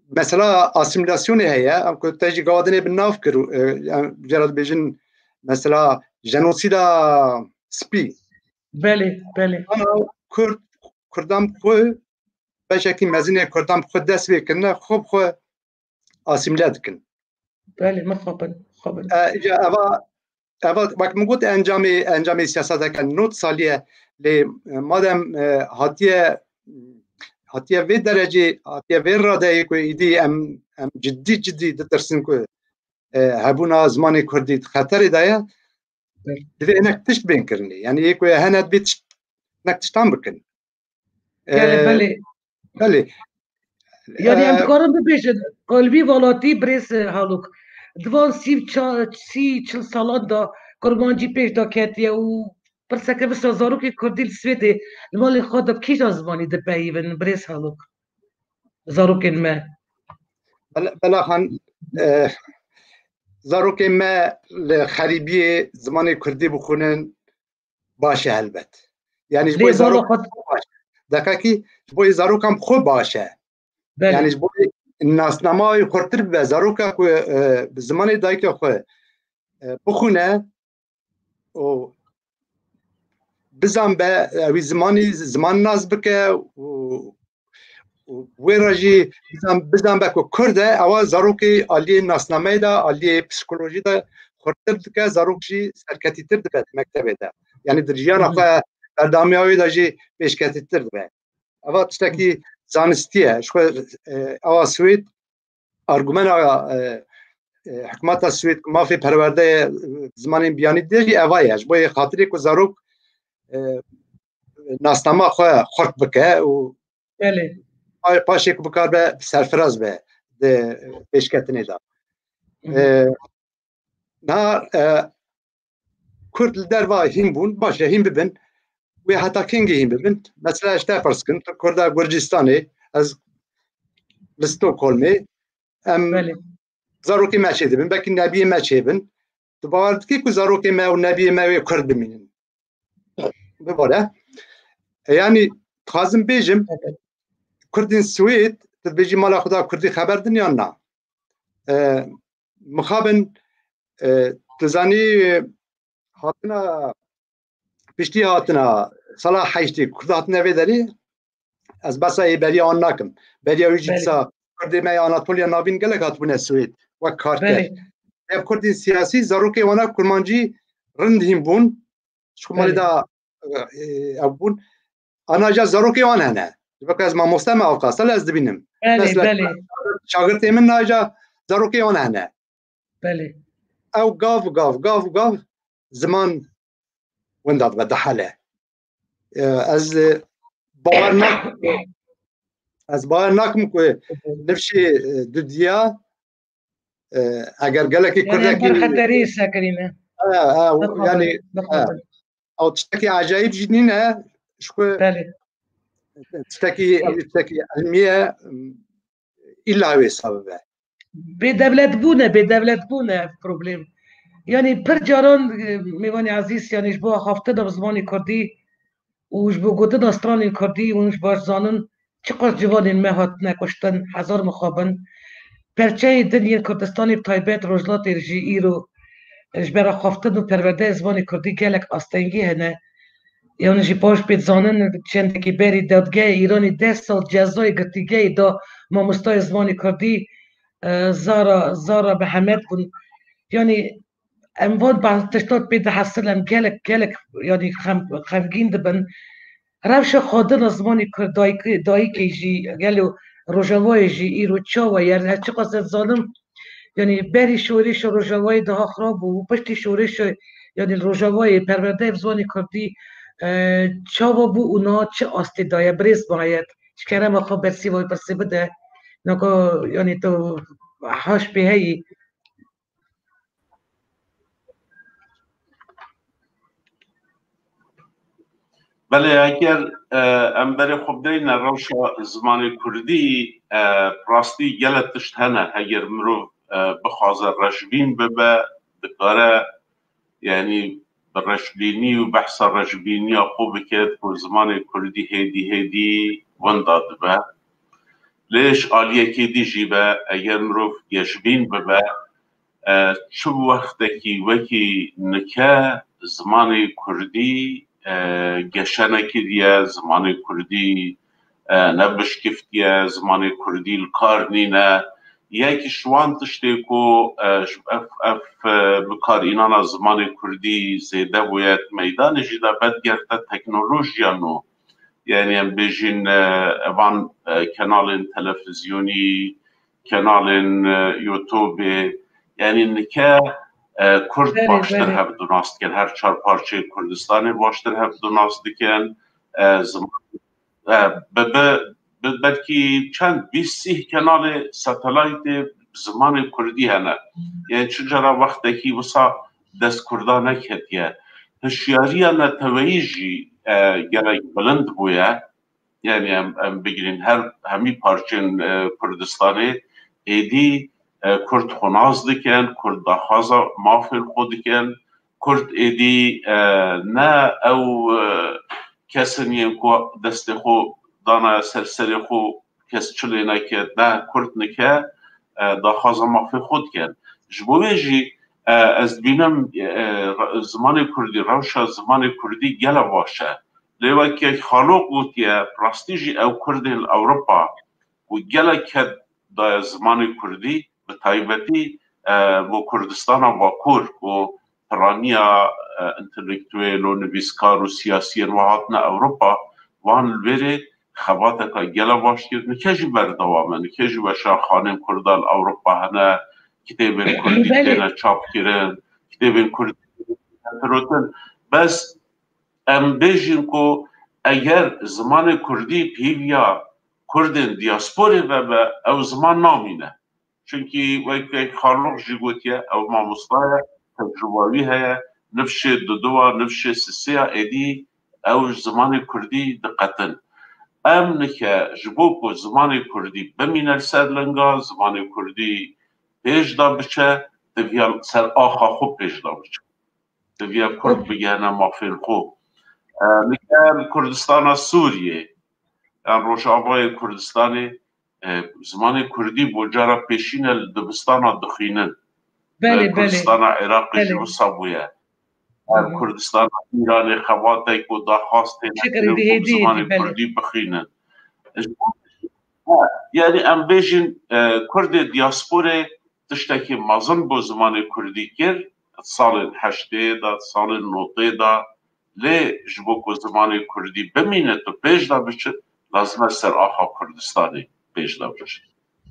mesela asîmîlasyonê heye, em ku te jî gava dinê bi nav kir, e, em jê re dibêjin mesela jenosîda spî. Belê, belê. Ana Kurd, Kurdan bi xwe, beşekî mezin ê Kurdan bi xwe dest pê kirine, xwe bi xwe asîmîle dikin. Belê, mixabin, xabin. E, îca eva, eva, wek min got, encamê, encamê siyaseteke nod salî ye, lê, e, madem e, hatiye, hatiye vê derecê, hatiye vê radeyê ku îdî em, em cidî cidî ditirsin ku e, hebûna zimanê Kurdî di xeterê de ye, Belê. divê hinek tişt bên kirinê. Yani yê ku hene divê tişt, hinek tiştan bikin. Belê, E, belê. belê. Yani em E, dikarin bibêjin, qalbî welatî birêz e, Halûk. Di van sî, ça- sî, çil salan de kurmancî pêş de ketiye û pirseke vişa zarokê Kurdî li Swêdê li malê xwe de bi kîjan zimanî dipeyivin birêz Halûk? Zarokên me. Bela, Bela Xan, e, zarokên me li xerîbiyê zimanê Kurdî bixwînin baş e helbet. Yani ji bo Lê zarok zarok xwe baş e. Deqekî ji bo zarokan bi xwe baş e. Belê. Yani ji bo nasnama wê xurtir bibe. Zaroka ku e, bi zimanê dayika xwe e, bixwîne û bizan be, ewî zimanî, ziman nas bike û, û wê re jî bizan, bizan be ku Kurd e, ewa zarokê aliyê nasnameyê de, aliyê psikolojî de xurtir dike, zarok jî serketîtir dibe di mektebê de. Yani di jiyana Hı hı. xwe berdewamiya wê de jî pêşketîtir dibe. Eva tiştekî zanistî ye. Ji xwe, e, ewa Swêd argumena e, e, hikûmeta Swêd ku mafê perwerdeyê, e, zimanên biyanî didê jî eva ye. Ji bo yê xatirê ku zarok e, nasnama xwe xurt bike û Belê. pa- paşê ku bikaribe serfiraz be di pêşketinê de. Hı hı. E, niha e, Kurd li derva hîn bûn, baş e hîn bibin. Wê heta kengî hîn bibin? Mesela ji te pirs kim, tu Kurda Gurcistanê, ez li Stockholmê, em Belê. zarokê me çêdibin, belkî nebiyê me çêbin. Tu bawer dikî ku zarokê me û nebiyê me wê Kurd bimînin? Bibore. E, yani dixwazim bêjim, Evet. Kurdên Swêd, tu dibêjî mala xwe da Kurdî xeber din yan na? E, mixabin, e, tu zanî, e, hatina, piştî hatina sala heştê Kurd hatine vê derê, ez behsa ê beriya wan nakim. Beriya wî jî Belê. dîsa Kurdê me ya Anatoliya Navîn gelek hatibûne Swêd wek karker. Belê. Ev Kurdên siyasî zarokê wana kurmancî rind hîn bûn. Ji xwe malê Belê. da, e, ew bûn. Ana ja zarokê wan hene. Ji ber ku ez mamoste me, avqasa lê ez dibînim. Belê, Mesela, belê. Şagirtê min naca zarokê wan hene. Belê. Ew gav, gav, gav, gav ziman winda dibe, dihele. E, ez, e, bawer nak-, ez bawer nakim ku nifşê, e, dudiya, e, eger gelekî Yani, kurdekî em ber xeterî sekirîne. Ha, ha, Bixwazin, yani, bixwazin. Ha. Ew tiştekî acayip jî nîne, ji ku Belê. tiştekî, ew tiştekî ilmî ye, îlla wê hesab bibe. Bêdewletbûn e, bêdewletbûn e ev problem. Yani pir caran, e, mêvanê ezîz, yani ji bo axaftina bi zimanê kurdî û ji bo gotina stranên kurdî û ji baş zanin çiqas ciwanên me hatine kuştin, hezar mixabin. Perçeyê din yên Kurdistanê, bi taybet Rojhilatê jî îro ji ber axaftin û perwerdeyê zimanê kurdî gelek astengî hene. Yan jî baş bê dizanin, çendekî berî dadgehê Îranî deh sal cezayê girtîgehê da mamostayê zimanê kurdî, e, Zara, Zara Mihemed bûn. Yanî em van ba-, tiştan pê dihesilim, gelek, gelek, yanî xem-, xemgîn dibin. Rewşa xwedina zimanê kurd, dayikê, dayikê jî, gelo Rojavayê jî îro çawa ye? Her çiqas ez zanim, yanî berî şorêşa Rojavayê daha xirab bû, piştî şorêşa, yanî li Rojavayê perwerdeyê bi zimanê kurdî, e, çawa bû û niha çi astê daye? Birêz Bayet, ji kerema xwe bersîva wî pirsê bide. Naka, yanî tu haş pê heyî. Belê, eger, e, em berê xwe bideyne rewşa zimanê kurdî, e, rastî gelek tişt hene. Heger mirov, e, bixwaze reşbîn bibe, dikare, yanî bi reşbînî û behsa reşbîniya xwe bike ku zimanê kurdî hêdî hêdî winda dibe. Lê ji aliyekê dî jî be, eger mirov geşbîn bibe, e, çi wextekî wekî nike zimanê kurdî, e, geşe nekiriye, zimanê kurdî, e, ne bişkiftiye, zimanê kurdî li kar nîne. Yek ji wan tiştê ku, e, ji ev, ev, e, bikarînana zimanê kurdî zêde bûye di meydanê jî de, vedigerte teknolojiya nû. Yani em bêjin, e, evan, e, kenalên televizyonî, kenalên, e, YouTubeê, yani nike, e, kurd Belê, baştir belê. hev dinas dikin, her çar parçeyê Kurdistanê baştir hev dinas dikin, e, ziman, e, bi, bi, bi belkî çend bîst sîh kenalê satelaytê zimanê kurdî hene. Yani çi cara wextekî wisa dest kurda neketiye. Hişyariya neteweyî jî, e, gelek bilind bûye. Yani em, em bigirîn her hemî parçên, e, Kurdistanê êdî, e, Kurd xwe nas dikin, Kurd daxwaza mafên xwe dikin, Kurd êdî, e, ne ew, e, kes in yên ku destê xwe dana ser serê xwe, kes çi lê neke, ne Kurd nike, e, daxwaza mafê xwe dikin. Ji bo wê jî, e, ez dibînim, e, re-, zimanê kurdî, rewşa zimanê kurdî gele baş e. Lê wek Kek Xaloq gotiye, rastî jî ew Kurdên li Ewropa ku gelek ked daye zimanê kurdî, bi taybetî, e, bo Kurdistana Bakur, ku piraniya, e, întelektuêl û nivîskar û siyasiyên we hatine Ewropa, van li vêrê xebateka gele baş kir. Nike jî berdewam e. Nike jî weşanxanên Kurda li Ewropa hene, kitêbên Kurdî Belê. têne çapkirin, kitêbên Kurdî têne firotin. Bes em bêjin ku eger zimanê Kurdî pêviya Kurdên diasporê vebe, ew ziman namîne. Çunkî wek, wek Xaloq jî gotiye, ew mamosta ye, tecrûba wî heye, nifşê duduwa, nifşê sisêya êdî ew ji zimanê kurdî diqetin. Em nike ji bo ku zimanê kurdî bimîne li ser linga, zimanê kurdî pêş de biçe, diviya ser axa xwe pêş de biçe. Diviya kurd bigihene mafên xwe. E, nike li Kurdistana Sûriyê, yan Rojavayê Kurdistanê, e, zimanê kurdî bo cara pêşîn e li dibistana dixwînin. Belê, E, belê. Kurdistana Iraqê jî Belê. wisa bûye. E, Hı hı. Kurdistana Îranê xebatek û daxwaz têne Şikir kirin ku bi hêdî, zimanê belê. kurdî bixwînin. Ji bo, ha, yani em bêjin, e, Kurdê diasporê tiştekî mezin bo zimanê kurdî kir, salên heştê de, salên notê de, lê ji bo ku zimanê kurdî bimîne, tu pêş de biçi, lazim e ser axa Kurdistanê pêş de biçin.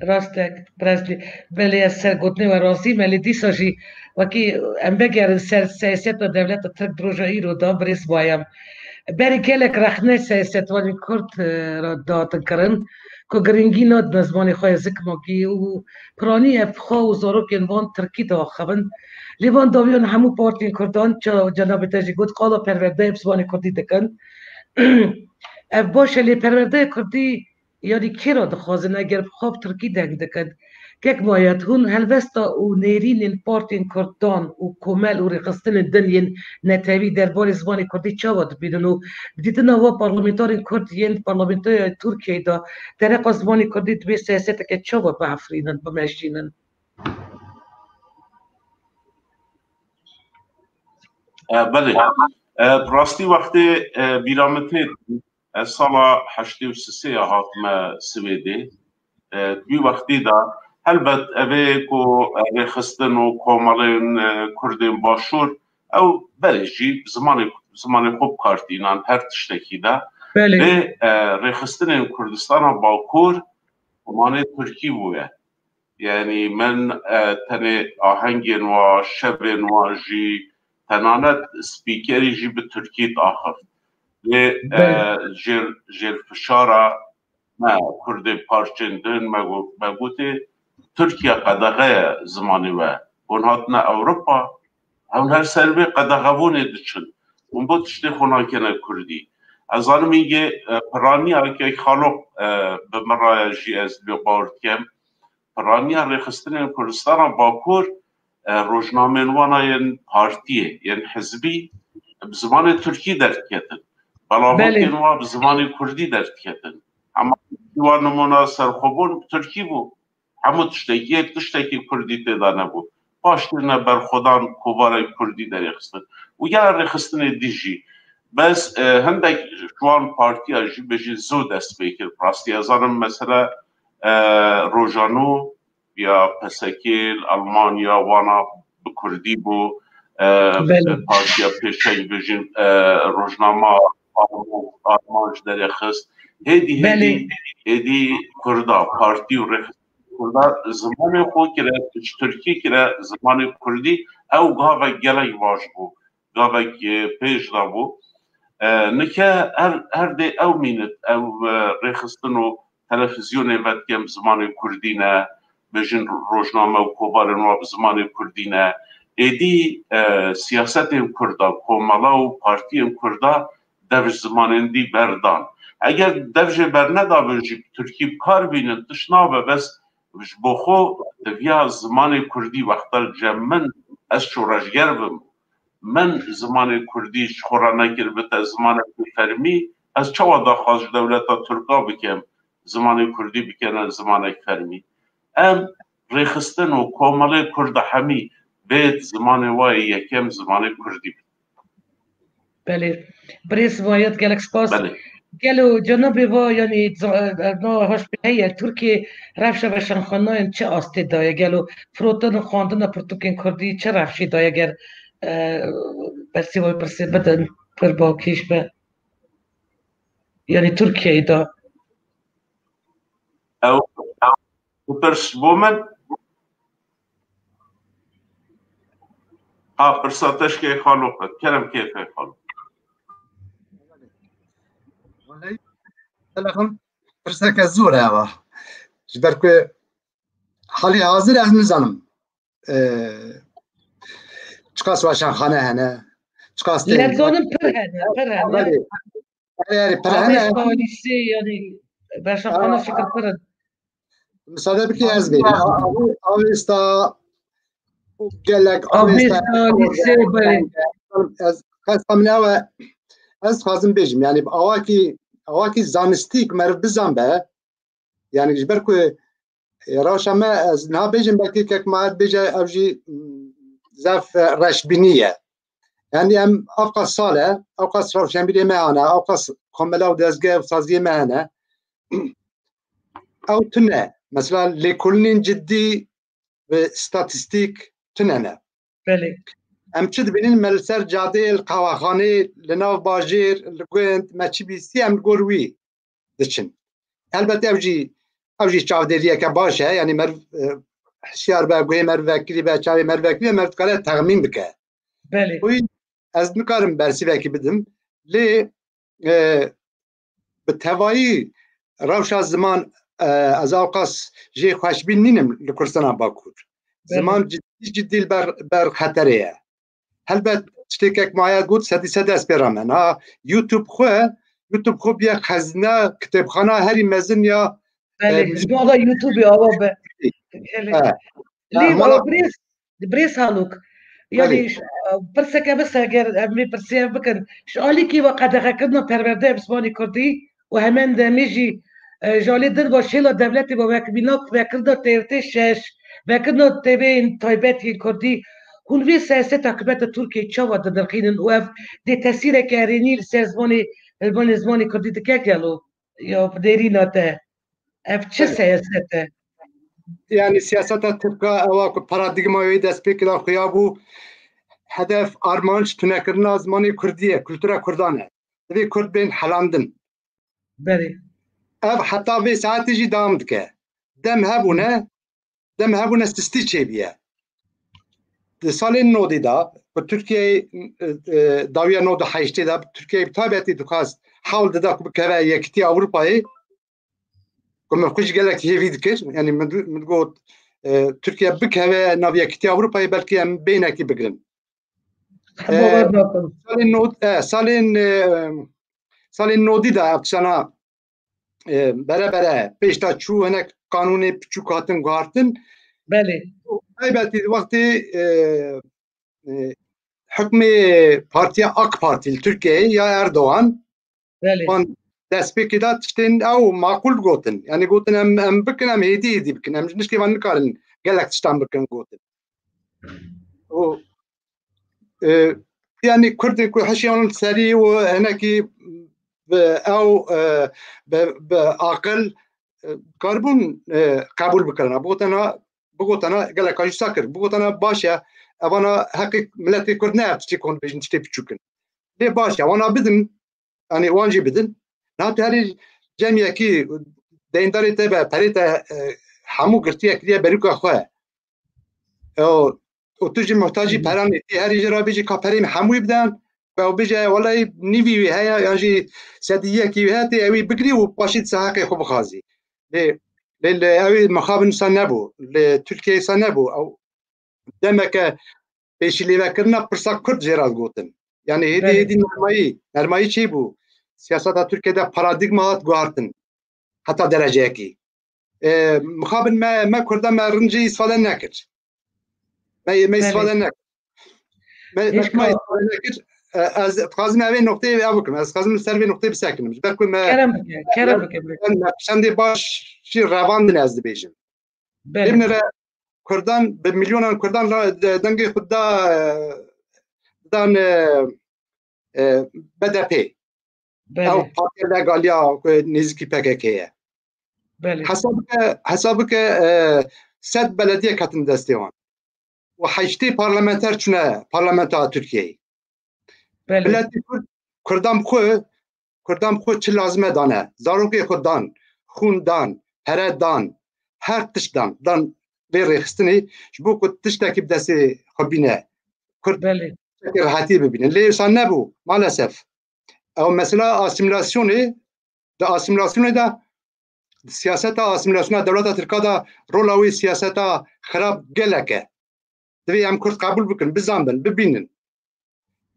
Rastek, Brazlî. Belê, ez ser gotinê we razî me, lê dîsa jî wekî em vegerin ser siyaseta dewleta Tirk di roja îro de, birêz Wayem. Berî gelek rexne siyasetvanên Kurd, e, re dihatin kirin ku giringî nadine zimanê xwe yê zikmakî û piranî ev xwe û zarokên van Tirkî diaxivin. Lê van dawiyan hemû partiyên Kurdan, ça cenabê te jî got, qala perwerdeyê bi zimanê Kurdî dikin. Ev baş e, lê perwerdeya Kurdî yanî kê re dixwazin eger bi xwe bi Tirkî deng dikin? Kek Mayet, hûn helwesta û nêrînên partiyên Kurdan û komel û rêxistinên din yên netewî derbarê zimanê Kurdî çawa dibînin û bi dîtina we parlamenterên Kurd yên parlamentoya Tirkiyeyê de dereqa zimanê Kurdî dibê siyaseteke çawa biafirînin, bimejînin? E, belê. E, bi rastî wextê, e, bîra min tê, ez sala heştê û sisê ya hatime Swêdê. E, di wî wextî de helbet ev ê ku, e, rêxistin û komelên, e, Kurdên Başûr, ew berê jî bi zimanê, zimanê xwe bi kar tînan her tiştekî de. Belê. Lê, e, rêxistinên Kurdistana Bakur zimanê Tirkî bûye. Yanî min, e, tenê ahengên wa, şevên wa jî, tenanet spîkerî jî bi Tirkî diaxift. Lê, e, Belê. jêr, jêr fişara me, Kurdê parçên din, me got, me gotê, Tirkiye qedexe ye zimanê we. Hûn hatine Ewropa, hûn her ser vê qedexebûnê diçin. Hûn bo tiştê xwe nakene Kurdî. Ez zanim îngê, e, piraniya kek Xalok, e, bi min re ye jî ez lê bawer dikem. Piraniya rêxistinên Kurdistana Bakur, e, rojnamên wana yên partiyê, yên hizbî bi zimanê Tirkî derdiketin. Belavokên Belê. wa bi zimanê Kurdî derdiketin. Hema wa nimûna serxwebûn bi Tirkî bû. Hemû tiştekî, yek tiştekî Kurdî tê de nebû. Paş têne berxwedan kovarek Kurdî derêxistin. Û ya rêxistinê dî jî. Bes, e, hindek ji wan partiya jî bêjî zû dest pê kir. Rastî ez zanim mesela, e, Rojano ya P S K li Almanya wana bi Kurdî bû. E, Belê. Partiya Pêşeng bêjin, e, rojnama Alman, Alman ji derêxist. Hêdî, hêdî, Belê. hêdî Kurda, partî û rêxistin Kurda zimanê xwe kire, ji Tirkî kire zimanê Kurdî, ew gavek gelek baş bû. Gavek, e, pêş de bû. E, nike her, her dê ew mînit, ew, e, rêxistin û televîzyonê vedikem zimanê Kurdî ne, bêjin rojname û kovarên wa bi zimanê Kurdî ne. Êdî, e, siyasetên Kurda, komela û partiyên Kurda dev ji zimanên dî berdan. Eger dev jê bernedabin jî Tirkî bi kar bînin, tişt nabe, bes ji bo xwe diviya zimanê Kurdî wexta li cem min, ez şoreşger bim, min zimanê Kurdî ji xwe re nekir bite zimanekî fermî, ez çawa daxwaz ji dewleta Tirka bikim, zimanê Kurdî bikene zimanek fermî? Em rêxistin û komelê Kurda hemî bêt zimanê wa yê yekem zimanê Kurdî bit. Belê. Birêz Mayet, gelek spas. Belê. Gelo cenabê va, yanî, za-, e, na hoş pê heye, Tirkiye rewşa weşanxanayên çi astê daye? Gelo firotin û xwendina pirtûkên Kurdî çi rewşê daye? Ger, e, bersê wê pirsê bidin, pir bakîş be. Yanî Tirkiyeyê de. Ew, ew, tu pirs bo min? Ha, pirsa te ji kê Xalok e. Kerem kêfê Xalok. Welê, telefon pirseke zor e ava. Ji ber ku halî hazir ez nizanim. Ee, çiqas weşanxane hene, çiqas tê- Lê zanim pir hene, pir hene. Belê. Erê, erê, pir hene. Avesta, lîsê, yanî, weşanxane fikir pir in. Misade bikî ez bê. Avesta û gelek Avesta, lîsê, belê. Ez qesta min ew e, ez dixwazim bêjim, yanî bi awakî, awakî zanistî ku meriv bizan be, yanî ji ber ku, e, rewşa me, ez niha bêjim, belkî kek Mayet bêje, ew jî, mm, zaf, e, reşbînî ye. Yanî em ewqas sal e, ewqas rewşenbîrê me hene, ewqas komela û dezgeh û saziyê me hene. Ew tune. Mesela lêkolînên cidî ve statîstîk tune ne. Belê. Em çi dibînin, me li ser cadeyê, li qehwexaneyê, li nav bajêr, li gund, me çi bîstî, em li gor wî. diçin. Elbette ew jî ew jî çavdêriyeke baş e. Yanî meriv e, hişyar be, guhê meriv vekirî be, çavê meriv vekirî be, meriv dikare texmîn bike. Belê. Wî ez nikarim bersîvekî bidim. Lê e, bi tevayî rewşa ziman e, ez ewqas jê xweşbîn nînim li Kurdistana Bakur. Belê. Ziman cidî cidî li ber, ber xeterê ye. Helbet tiştêkek maya got sedî sed ez pê re me. Ha, YouTube xwe, YouTube xwe biye xezîna, kitêbxana herî mezin ya Belê, e, ji bo da YouTube awa be. Gelek. E, Lê e, mala birêz, birêz Haluk, yanî Belê. ş- pirseke bise eger em vê pirsê ev bikin, ji alîkî ve qedexekirina perwerdeya bi zimanê kurdî û hemen demê jî e, ji alî din ve şêla dewletê ve wek mînak vekirina T R T şeş, vekirina T V'yên taybet yên kurdî, hûn vê siyaseta hikûmeta Tirkiyeyê çawa dinirxînin û ev dê tesîreke erênî li ser zimanê, li zimanê kurdî dike gelo? Ya bi nêrîna te, ev çi Belê. siyaset e? Yani siyaseta Tirka ewa ku paradîgma wê destpêkê de xuya bû, hedef, armanc tunekirina zimanê kurdî ye, kultura kurdan e. Divê kurd bên helandin. Belê. Ev heta vê saetê jî dewam dike. Dem hebûne, dem hebûne sistî çêbûye. Di salên nodî de, ku Tirkiyeyê, e, e, dawiya nod û heştê de, Tirkiyeyê bi taybetî dixwest hewl dida ku bikeve Yekîtiya Ewropayê, ku min xwe jî gelek hêvî dikir. Yanî min, min digot, e, Tirkiye bikeve nav Yekîtiya Ewropayê, belkî em bêhnekî bigirin. E, Bawer nakim. Salên nod, e, salên, e, salên nodî de ev tiştana, e, bere bere pêş de çû, hinek qanûnê piçûk hatin guhartin. Belê. Taybetî wextê, e, e, hukmê partiya AK Partî li Tirkiyeyê ya Erdogan Belê. Wan destpêkê de tiştên ew maqûl gotin. Yani gotin em, em bikin, em hêdî hêdî bikin. Em ji nişkê van nikarin gelek tiştan bikin gotin. Û, e, yani Kurdên ku hişê wan li serî û hinekî bi ew, e, bi, bi aqil, e, karibûn, e, qebûl bikirina. Bigotena, bigotena gelek jî wisa kir. Bigotena baş e, evana heqê miletê Kurd ne ev tiştê ku hûn dibêjin tiştê piçûk in. Lê baş e, wana bidin, yani wan jî bidin. Niha tu herî cem yekî deyndarê te be, perê te, e, hemû girtiye kiriye berûka xwe. E, û, û tu jî muhtacî Hı hı. peran î, tê herî jê re bêjî ka perê min hemûyî bidin, ku ew bêje, "Welay nîvî wî heye, yan jî sedî yekî wî heye", tê ew ê bigirî û paşî disa heqê xwe bixwazî. Lê, lê, lê ew ê mixabin wisa nebû. Li Tirkiyeyê wisa nebû. Ew demeke pêşîlêvekirina pirsa Kurd jê re digotin. Yani hêdî Belê. hêdî nermayî, nermayî çêbû. Siyaseta Tirkiyeyê de paradîgma hat guhartin. Heta dereceyekî. E, mixabin me, me Kurda me rincî îsfade nekir. Me, me Belê. îsfade nekir. Me, me Hêşka. me îsfade nekir. E, ez dixwazim evê noqteyê ev bikim. Ez dixwazim li ser vê noqteyê bisekinim. Ji ber ku me Kerem bike, kerem bike, bike. me çendê baş jî revandin ez dibêjim. Belê. Bimnire Kurdan, bi milyonan Kurdan ra de-, dengê xwe da, e, dan, e, e, B D P. Belê. Ew partiya legaliya ku nêzîkî P K K ye. Belê. Hesab bike, hesab bike, e, sed belediyek hatin destê wan. Û heştê parlamenter çûne parlamentoya Tirkiyeyê. Belê. Miletê Kurd, Kurdan bi xwe, Kurdan bi xwe çi lazim e dane. Zarokê xwe dan, xûn dan, pere dan, her tişt dan, dan vê rêxistinê, ji bo ku tiştekî bi destê xwe bîne. Kurd Belê. tiştekî rehetiyê bibînin. Lê wisa nebû, maalesef. Ew mesela asîmîlasyonê, di asîmîlasyonê de, di siyaseta asîmîlasyona dewleta Tirka de rola wê siyaseta xirab gelek e. Divê em Kurd qebûl bikin, bizanbin, bibînin.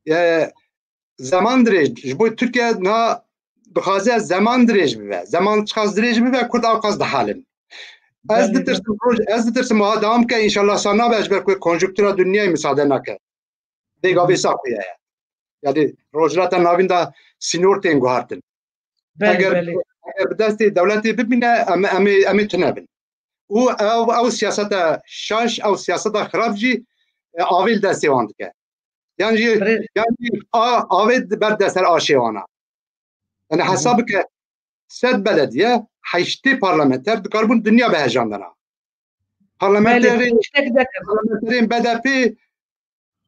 E, zeman dirêj, ji bo Tirkiye niha dixwaze zeman dirêj bibe. Zeman çiqas dirêj bibe, Kurd ewqas dihalin. Ez Belê. ditirsim roj, ez ditirsim wiha dewam bike, înşallah sa nabe, ji ber ku konjunktura dinyayê misade nake. Vê gavê sa xuya ye. Yani Rojhilata Navîn de sînor tên guhartin. Belê, Eger, belê. eger bi destê dewletê bibîne, em, em, ê- em ê tune bin. Û ew, ew siyaseta şaş, ew siyaseta xirab jî, e, avê li destê wan dike. Yan jî, Birêz. yan jî a, avê di ber de ser aşê wana. Yani Hı hı. hesab bike, sed belediye, heştê parlamenter dikaribûn dinya bihejandina. Belê, Parlamenterê, tiştek dekir. parlamenterên B D P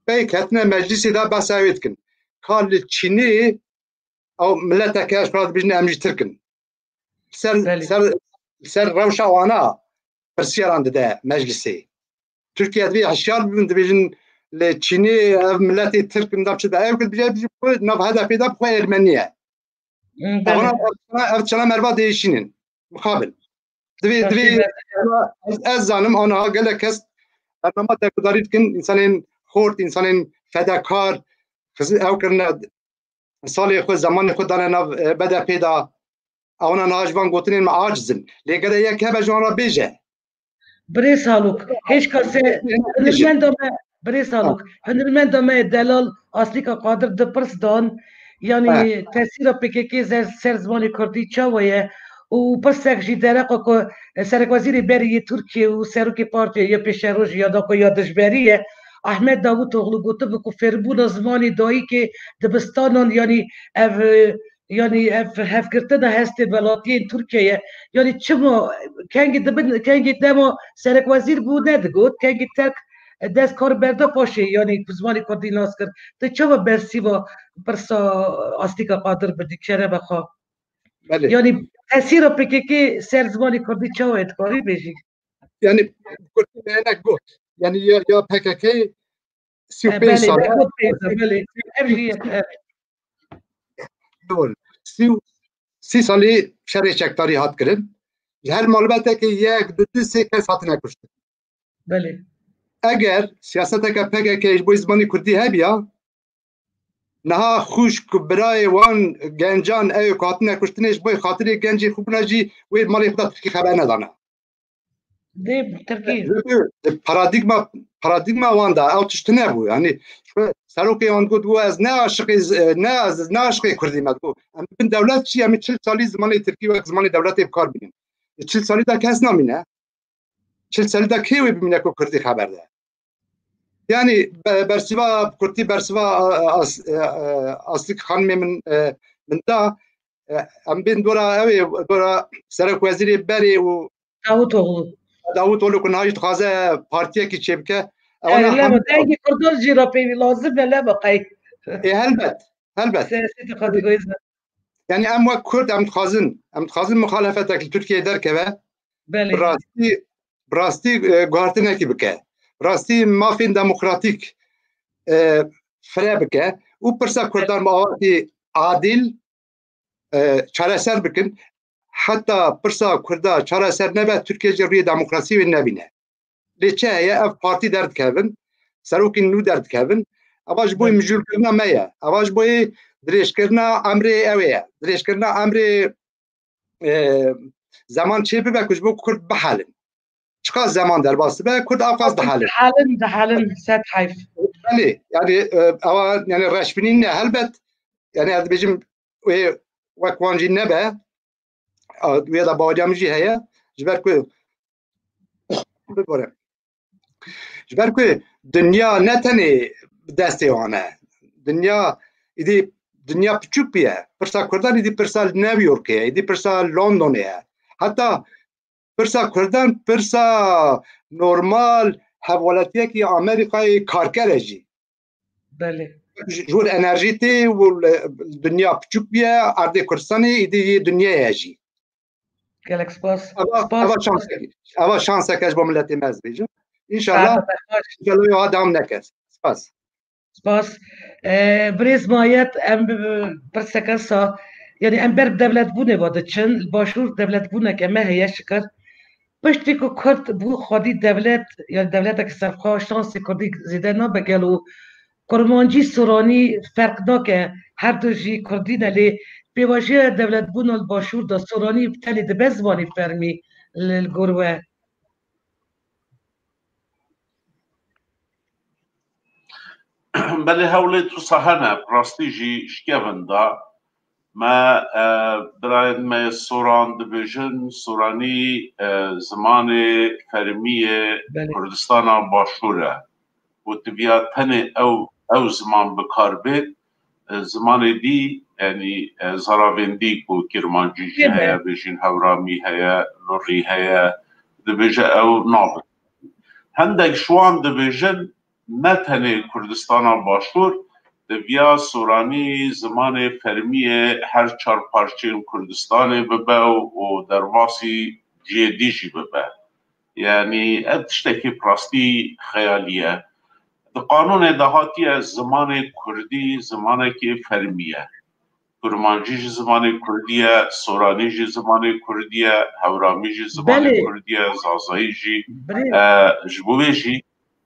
peyk ketine meclisê de behsa wê dikin. Ka li Çînê ew mileteke, ez xwe dibêjin, em jî Tirk in. ser, ser, ser rewşa wana pirsyaran dide meclisê. Tirkiye divê hişyar bibin, dibêjin lê Çînê ev miletê Tirk, em da çi de ew kir, dibêje, dibêje xwe nav H D P de xwe Ermenî ye. Ev çana, ev çana merva değişînin. Mixabin. Divê, divê, ez, ez zanim, aniha gelek kes bernama dergudarî dikin, însanên xort, însanên fedekar, xizi-, ew kirine, salê xwe, zemanê xwe dane nav, e, B D P da. Ewana niha ji van gotinên me aciz in. Lê gere yek hebe ji wan re bêje. Birêz Halûk, hêşka se hunermenda me, birêz Halûk, hunermenda me delal Aslîka Qadir di pirs dan, yanî tesîra P K K ser, ser zimanê kurdî çawa ye? Û pirsek jî dereqa ku serekwezîrê berî yê Tirkiyê û serokê partiyê yê pêşerojî ya da ku ya dijberî ye, Ahmet Davutoglu gotibû ku fêrbûna zimanê dayikê dibistanan, yanî ev, yanî ev hevgirtina hestê welatiyên Tirkiyeyê, yanî çima kengî dibin, kengî dema serekwezîr bû nedigot, kengî terk dest kar berda paşê, yanî zimanê kurdî nas kir. Tu çawa bersîva pirsa Aslîka Qadir bidî, kerema xwe? Belê. Yanî tesîra P K K ser zimanê kurdî çawa ye, dikarî bêjî? Yanî kurdî meyene got. Yanî ya, ya P K K sî û pênc sal e. Belê. Ev jî ye, ev. Doğru. Sî, sî salî şerê çekdarî hat kirin. Ji her malbetekê yek, du, du, sê kes hatine kuştin. Belê. Eger siyaseteke P K K ji bo zimanê kurdî hebiya, niha xwişk, birayê wan gencan ew ku hatine kuştinê ji bo xatirê gencê xwe bûna jî wê malê xwe de tirkî xeber nedana. Dê tirkî. Paradigma, paradigma wan da ew tişt nebû. Yanî serokê wan got, got, ez ne aşiqê z-, ne, ez ne aşiqê kurdî me, got. Em bin dewlet çi, em çil salî zimanê tirkî wek zimanê dewletê bi kar bînin. Çil salî de kes namîne. Çil salî de kê wê bimîne ku kurdî xeber de? Yanî be-, bersiva kurdî, bersiva, a, a, as-, e, e, Aslik xanimê min, e, min da, e, em bên dora ew ê, dora serekwezîrê berê û Davutoglu. Davutoglu ku niha jî dixwaze partiyekî çêbike. Ewana lema, dengê kurdan jî re peyvî lazim e, lema qey. Ê, helbet, helbet. Siyasetê xwe digoyze. Yanî em wek kurd em dixwazin, em dixwazin muxalefetek li Tirkiyeyê derkeve. Belê. Bi rastî, bi rastî, e, guhartinekî bike. Bi rastî mafên demokratîk, e, fire bike û pirsa kurdan bi awakî adil, e, çareser bikin. Heta pirsa kurda çareser nebe, Tirkiye jî rûyê demokrasî wê nebîne. Lê çi heye, ev partî derdikevin, serokên nû derdikevin. Eva ji bo mijûlkirina me ye. Eva ji bo dirêjkirina emrê ew ê ye. Dirêjkirina emrê, e, zeman çê bibe ku ji bo kurd bihelin. Çiqas zeman derbas dibe, kurd ewqas dihelin. Dihelin, dihelin, sed heyf. Belê, yanî, e, ewa, yanî reşbînî ne, helbet, yanî ez dibêjim wê wek wan jî nebe, a, wê de baweriya min jî heye, ji ber ku, bibore. Ji ber ku dinya ne tenê bi destê wan e. Dinya, îdî dinya piçûk bûye. Pirsa kurdan îdî pirsa New Yorkê ye, îdî pirsa Londonê ye. Heta pirsa kurdan pirsa normal hevwelatiyekî Amerîkayê karker e jî. Belê. Ji, ji wir enerjî tê û li, dinya piçûk bûye, erdê Kurdistanê îdî yê dinyayê ye jî. Gelek spas. Eva, spas, eva şansek, eva şansek ez bo miletê me ez bêjim. Înşallah, înşallah ya devam neke. Spas. Spas. E, birêz Mayet, em bi, bi, pirseke sa, yanî em ber bi dewletbûnê ve diçin, li başûr dewletbûneke me heye şikir. Piştî ku Kurd bû xwedî dewlet, yanî dewleteke serxwe, şansê Kurdî zêde nabe gelo Kurmancî, Soranî ferq nake, her du jî Kurdî ne, lê pêvajoya dewletbûna li başûr de Soranî tenê dibe zimanê fermî li, li gor we? Belê hewlê wisa hene, bi rastî jî ji kevin de me, e, birayên me yê Soran dibêjin, Soranî, e, zimanê fermî yê Kurdistana Başûr e. Û diviya tenê ew, ew ziman bi kar bê, e, zimanê dî, yanî, e, zaravêndî ku Kirmancî jî heye, bêjin Hewramî heye, Lurî heye, dibêje ew nabin. Hindek ji wan dibêjin, ne tenê Kurdistana Başûr, Viya Soranî zimanê fermî ye her çar parçeyên Kurdistanê bibe û, û derbasî cihê dî jî bibe. Yanî ev tiştekî bi rastî xeyalî ye. Di qanûnê de hatiye zimanê kurdî zimanekî fermî ye. Kurmancî jî zimanê kurdî ye, soranî jî zimanê kurdî ye, hewramî jî zimanê Belê. kurdî ye, zazayî jî. Belê. E, ji bo wê jî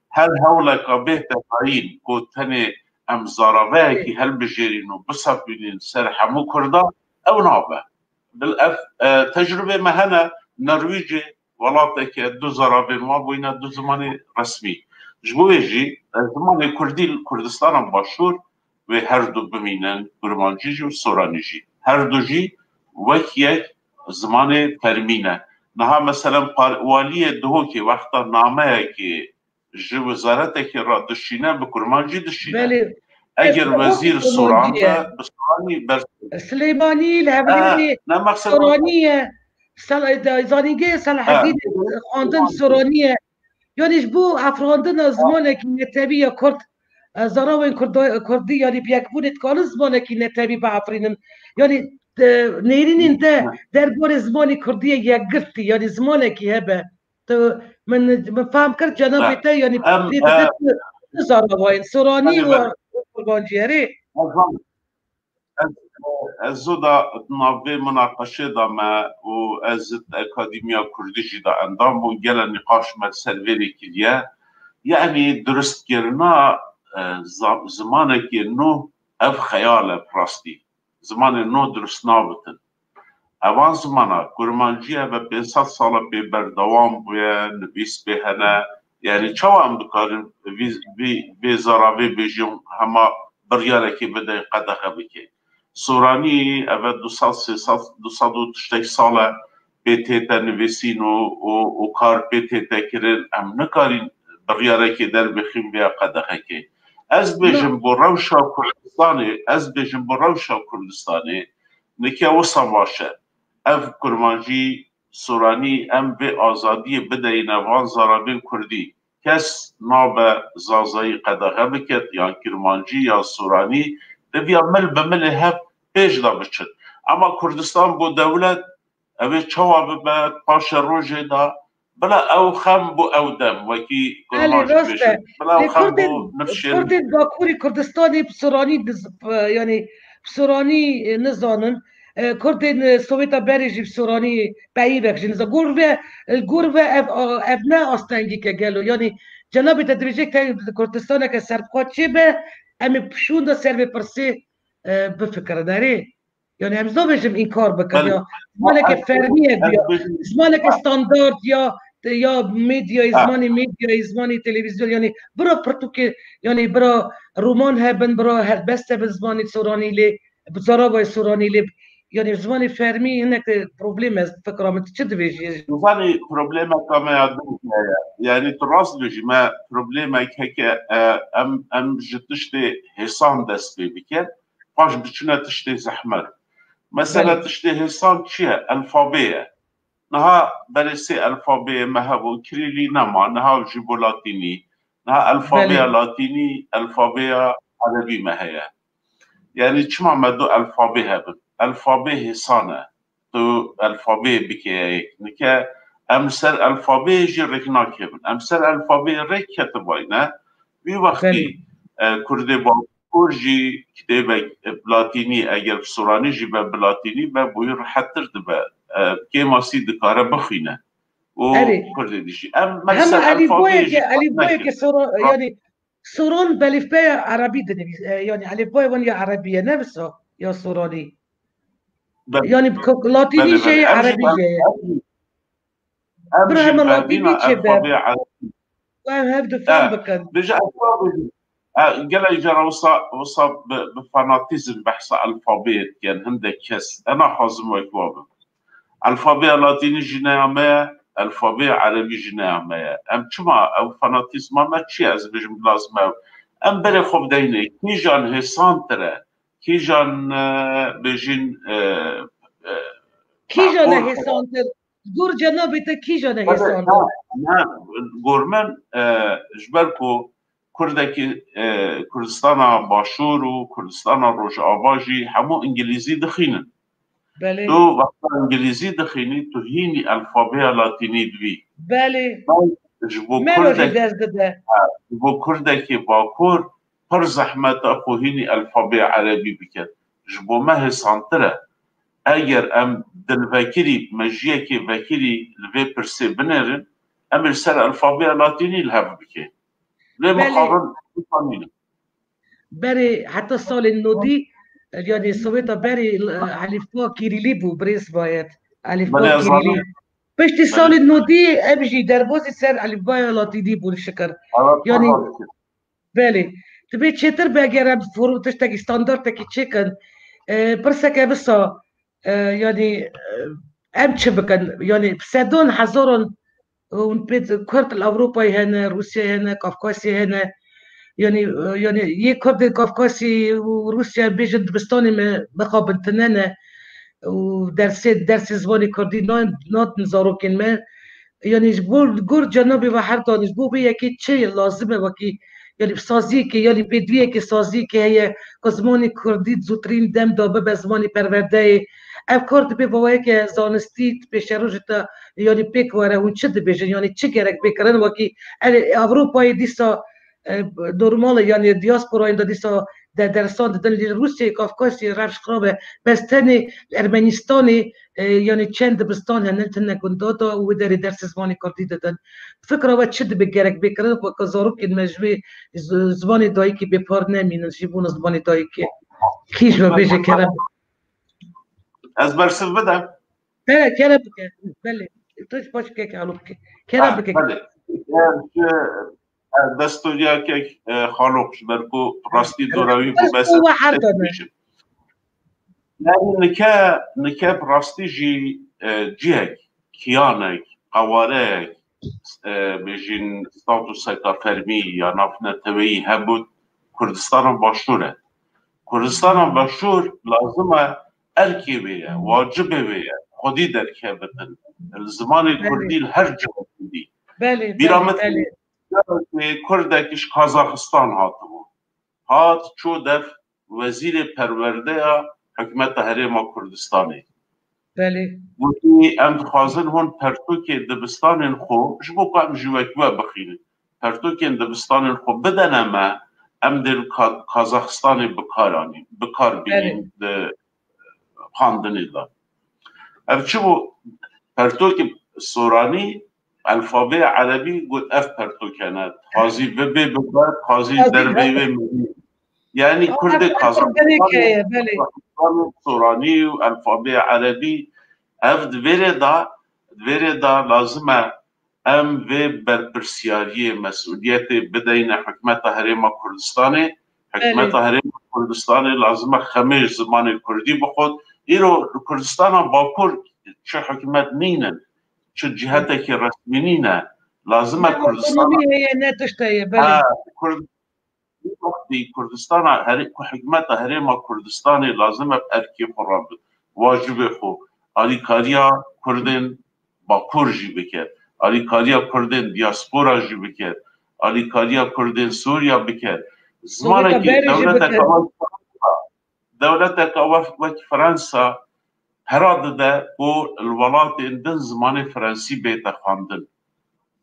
her hewleka bêhte dayîn ku tenê em zaraveyekî helbijêrîn û bisefînîn ser hemû kurdan, ew nabe. Bil ev, e, tecrûbê me hene, Norwîcê welateke du zaravên wan bûyne du zimanê resmî. Ji bo wê jî, e, zimanê kurdî li Kurdistana Başûr wê her du bimînin, kurmancî jî û soranî jî. Her du jî wek yek zimanê fermî ne. Niha meselen par-, waliyê Duhokê wexta nameyekê ji wizaretekê re dişîne, bi kurmancî dişîne. Belê. Eger Ev wezîr kurmancî soran ye. be, bi soranî ber- Silêmanî, li Hewlêrê ne, mexsed soranî ye. Sel-, zanîngehê Selahedînê xwendin soranî ye. Yanî ji bo afirandina zimanekî netewî ya kurd, e, zaravên kurda-, kurdî, yanî bi yekbûnê dikarin zimanekî netewî biafirînin. Yanî, e, nêrînên te derbarê zimanê kurdî yê yekgirtî, yanî zimanekî hebe. Tu min, min fehm kir cenabê te, yanî em, pêdivê e, tu, tu zaravayên soranî û kurmancî, erê. Ez, ez, ez zoda di nav vê munaqeşê de me û ez di Akademiya Kurdî jî de endam bûm. Gele nîqaş me li ser vê rê kiriye. Yanî durustkirina, e, za-, zimanekê nû ev xeyal e bi rastî. Zimanê nû durust nabitin. Evan zimana kurmancî ye ve pênc sed sala pê berdewam bûye, nivîs pê hene. Yanî çawa em dikarin vî, vî, vê zaravê bêjin hema biryarekê bidin qedexe bikin. Soranî eve du sed, sê sed, du sed û tiştek sal e pê tête nivîsîn û, û, û kar pê tête kirin, em nikarîn biryarekê derbixîn vêya qedexekê. Ez bêjim bo rewşa Kurdistanê, ez bêjim bo rewşa Kurdistanê, nike wisa baş e. Ev kurmancî, soranî, em vê azadiyê bideyine van zaravên kurdî. Kes nabe zazayî qedexe biket, yan kirmancî, yan soranî, divya mil bi milê hev pêş de biçin. Ema Kurdistan bo dewlet, ew ê çawa bibe, paşe rojê de, bila ew xem bo ew dem, wekî Belê, kurmancî rast e. dibêjin, bila ew Lê xem Kurdên, bo nifşên Kurdên Bakurê Kurdistanê bi soranî diz-, bi, yanî bi soranî, e, nizanin. E, Kurdên, e, Sowêta berê jî bi soranî peyivek jî nizanin. Gor ve, e, gor ve ev, a, ev ne astengîk e gelo. Yanî cenabê te dibêje ke Kurdistaneke serbixwe çêbe, em ê bi şûnda ser vê pirsê, e, bifikirin. Erê. Yanî em zor bêjim înkar bikin Belê. ya. Zimaneke fermî ye ya. Zimaneke standard ya, ya medyayê, Ha. zimanê medyayê, zimanê televîzyon, yanî bira pirtûkê, yanî bira roman hebin, bira helbest hebin zimanê soranî lê, bi zaravayê soranî lê, yanî zimanê fermî hinek probleme fikra min. Tu çi dibêjî? Zimanê problemeka me ya din heye. Yanî tu rast dibêjî, me problemek heke, e, em, em ji tiştê hêsan dest pê bikin. Paş biçine tiştê zehmet. Mesela Belê. tiştê hêsan çi ye? Elfabê ye. Niha berê sê elfabeyê me hebû, kirîlî nema, niha jî bo latînî. Niha elfabeya Belê. latînî, elfabeya erebî me heye. Yanî çima me du elfabê hebin? Elfabê hêsan e. Tu elfabeyê bike yek. Nike em ser elfabeyê jî rêk nakevin. Em ser elfabeyê rêk ketibay ne. Vî wextî, Belê. e, Kurdê Bakur jî kitêbek, e, bi latînî, eger bi soranî jî be, bi latînî be, bo wî rehettir dibe. E, kêmasî dikare bixwîne. Û Erê. Kurdê dî jî. Em, me Hema ser elîfbayeke, elfabeyê jî elîfbayeke nekin. sora-, Ra- yanî soran bi elîfbaya erebî dinivîs-, e, yanî elîfbaya wan ya erebî ye, ne wisa ya soranî. Be-, Yanî bi ko-, latînî Belê, jê belê. ye, Em jî erebî be-, jê ye. em jî Bira hema berdîna latînî çê be. elfabê erebî. Em hev difam E, bikin. bêje ez çawa bêjim? E, gelek cara wisa, wisa bi, bi fanatîzm behsa elfabeyê dikin, hindek kes. Ez naxwazim wek wa bim. Elfabeya latînî jî neya me ye, elfabeya erebî jî neya me ye. Em çima ew fanatîzma me çi ye? Ez bêjim lazim e. Em berê xwe bideyne. Kîjan hêsantir e? Kîjan, e, bêjin, e, e, Kîjan e maqûl hêsantir? Gor cenabê te kîjan e Tabii, hêsantir? ne, ne, gor min, e, ji ber ku Kurdekî e, Kurdistana Başûr û Kurdistana Rojava jî hemû îngilîzî dixînin. Belê. Tu wexta îngilîzî dixînî, tu hînî elfabeya latînî dibî. Belê. Ji bo Mero jî Kurdek, dest dide. Ha, ji bo Kurdekî Bakur pir zehmet e xwe hînî elfabeya erebî bike. Ji bo me hêsantir e. Eger em dilvekirî, mejiyekê vekirî li vê pirsê binêrin, em ê li ser elfabeya latînî li hev bikin. Lê Belê. mixabin, nîne. Berê heta salên nodî, yanî Sowêta berê, e, elîfba Kîrîlî bû, birêz Bayet. Elîfba Belê, ez Kîrîlî. zanim. Piştî Belê. salên nodî, em jî derbazî ser elîfbaya latînî bûn şikir. Evet, Yanî, tamam. Belê. Dibê çêtir be, eger em forum tiştekî standartekî çêkin. E, pirseke visa, e, yanî, e, em çi bikin? Yanî, sedan hezaran hûn pê Kurd li Ewropayê hene, Rûsyayê hene, Kafkasyê hene. Yanî, e, yanî yê Kurdên Kafkasî û Rûsya bêjin dibistanê me mixabin tune ne û dersê, dersê zimanê Kurdî nan-, nadin zarokên me. Yanî ji bo, li gor cenabê we her danî, ji bo vê yekê çi lazim e wekî, yanî bi saziyekê, yanî pêdiviyekê saziyekê heye ku zimanê Kurdî di zûtirîn dem de bibe zimanê perwerdeyê. Ev kar dibê bi weke zanistî di pêşerojê de, yanî pêk were, hûn çi dibêjin? Yanî çi gerek bê kirin? Wekî, erê, Ewropayê dîsa, e, normal e, yanî diasporayên de dîsa de dersan didin, lê Rûsyayê, Kafkasyê rewş xirab e. Bes tenê Ermenistanê, e, yanî çend dibistan hene, tine gunda da û wê derê dersê zimanê Kurdî didin. Fikra we çi dibe gerek bê kirin, weke zarokên me ji wê z-, zimanê dayikê bêpar nemînin, ji bona zimanê dayikê? Kî ji we bêje kerem? Ez bersiv bidim. He, kerem bike. Belê. Tu ji paş bike ki alo bike. Kerem Ha, bike. belê. Eger ji, e, destûriya kek, e, Xalok ji ber ku rastî dora wî bû, bes Destûra her dane. Yani nike, nike bi rastî jî, e, cihek, kiyanek, qewareyek, e, bêjin statuseka fermî ya navneteweyî hebûn Kurdistana Başûr e. Kurdistana Başûr lazim e erkê wê ye, wacibê wê ye, xwedî derkevitin. Li zimanê Belê. Kurdî li her cihekî dî. Belê, Bîra belê, min belê. Kurdek ji Kazaxistan hatibû. Hat çû dev wezîrê perwerdeya hikûmeta Herêma Kurdistanê. Belê. Gotî, em dixwazin hûn pertûkê dibistanên xwe, ji bo ku em ji wek we bixînin, pertûkên dibistanên xwe bidene me, em dê li Ka-, Kazaxistanê bi kar anîn, bi kar bînin Belê. di xwendinê de. Ev çi bû? Pertûkê Soranî, elfabê erebî got, ev pertûk hene. Dixwazî bibê bibe, dixwazî Dixwazî derveyî bibe. wê mirî. Yani Ama Kurdê pertûk Kazaxistanê, gerek heye, belê. Kazaxistanê Soranî û elfabê erebî, ev di vê rê de, di vê rê de lazim e em vê berpirsiyariyê, mesûliyetê bideyne hikûmeta Herêma Kurdistanê. Hikûmeta Belê. Herêma Kurdistanê lazim e xemê ji zimanê Kurdî bixwit. Îro li Kurdistana Bakur çi hikûmet nînin, çi cihetekî resmî nîne. Lazim e Ne Kurdistana otonomî heye, ne tişt heye, belê. Ha, Kurd-, wextî Kurdistana herê-, ku hikûmeta Herêma Kurdistanê lazim e bi erkê xwe rabit, wacibê xwe, alîkariya Kurdên Bakur jî biket, alîkariya Kurdên diaspora jî biket, alîkariya Kurdên Sûriya biket. Zimanekî Soweta berê jî dewleteke biket. wek Fransa, dewleteke wek, wek Fransa pera dide ku li welatên din zimanê Fransî bête xwendin.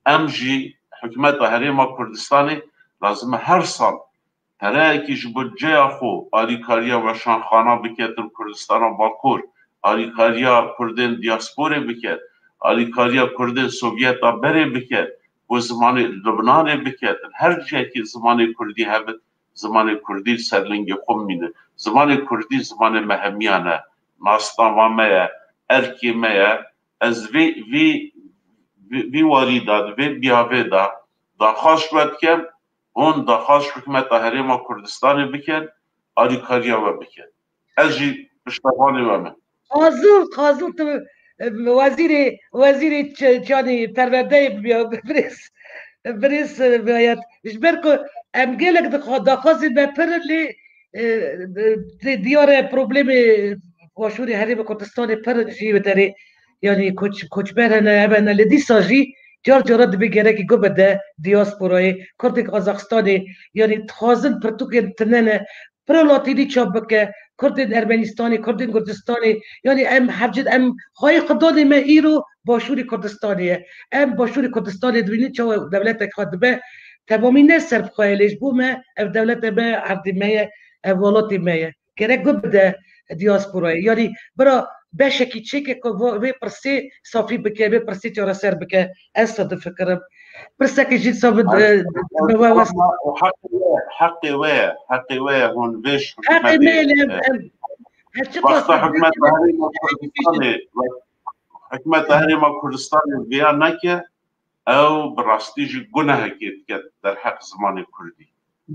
Em jî hikûmeta Herêma Kurdistanê lazim e her sal pereyekî ji budceya xwe alîkariya weşanxana biket li Kurdistana Bakur, alîkariya Kurdên diasporê biket, alîkariya Kurdên Sovyeta berê biket, ku zimanê Lubnanê biket, her cihekî zimanê Kurdî hebit, zimanê Kurdî li ser lingê xwe bimîne. Zimanê Kurdî zimanê me hemiyan e, nasnava me ye, erkê me ye. Ez vê, vê, vê, vê warî de, di vê biyavê de daxwaz ji we dikim, hûn daxwaz ji hikûmeta Herêma Kurdistanê bikin, alîkariya we bikin. Ez jî piştevanê we me. Xazû, Xazû tu, e, wezîrê, wezîrê ç-, çanî perwerdeyê bibiya, birêz, birêz, e, Bayet. Ji ber ku em gelek dixwa-, daxwazên me pir in lê, e, e, diyar e problemê Başûrê Herêma Kurdistanê pir in jî wê derê, yanî koç-, koçber hene, ev hene, lê dîsa jî Car cara dibê gerekî guh bide diasporayê, Kurdên Qazaxistanê, yanî dixwazin pirtûkên tune ne, pira latînî çap bike, Kurdên Ermenîstanê, Kurdên Kurdistanê, yanî em hevcin, em xwayê xwedanê me îro Başûrê Kurdistanê ye. Em Başûrê Kurdistanê dibînin çawa dewletek xwe dibe, temamî ne ser bi xwe ye, lê ji bo me ev dewlete me, erdê me ye, ev welatê me ye. Gerek guh bide diasporayê. Yanî bira beşekî çêke ku va-, vê pirsê safî bike, vê pirsê çareser bike. Ez sa difikirim. Pirsekê jî sa bi, e, bi we west. Heqê we, heqê we ye, heqê we ye, hûn vê Heqê me ye, lê em, e, em, her çi wexta qas hikûmeta Herêma Kurdistanê, hikûmeta Herêma Kurdistanê viya neke, ew bi rastî jî gunehekê dike derheq zimanê kurdî.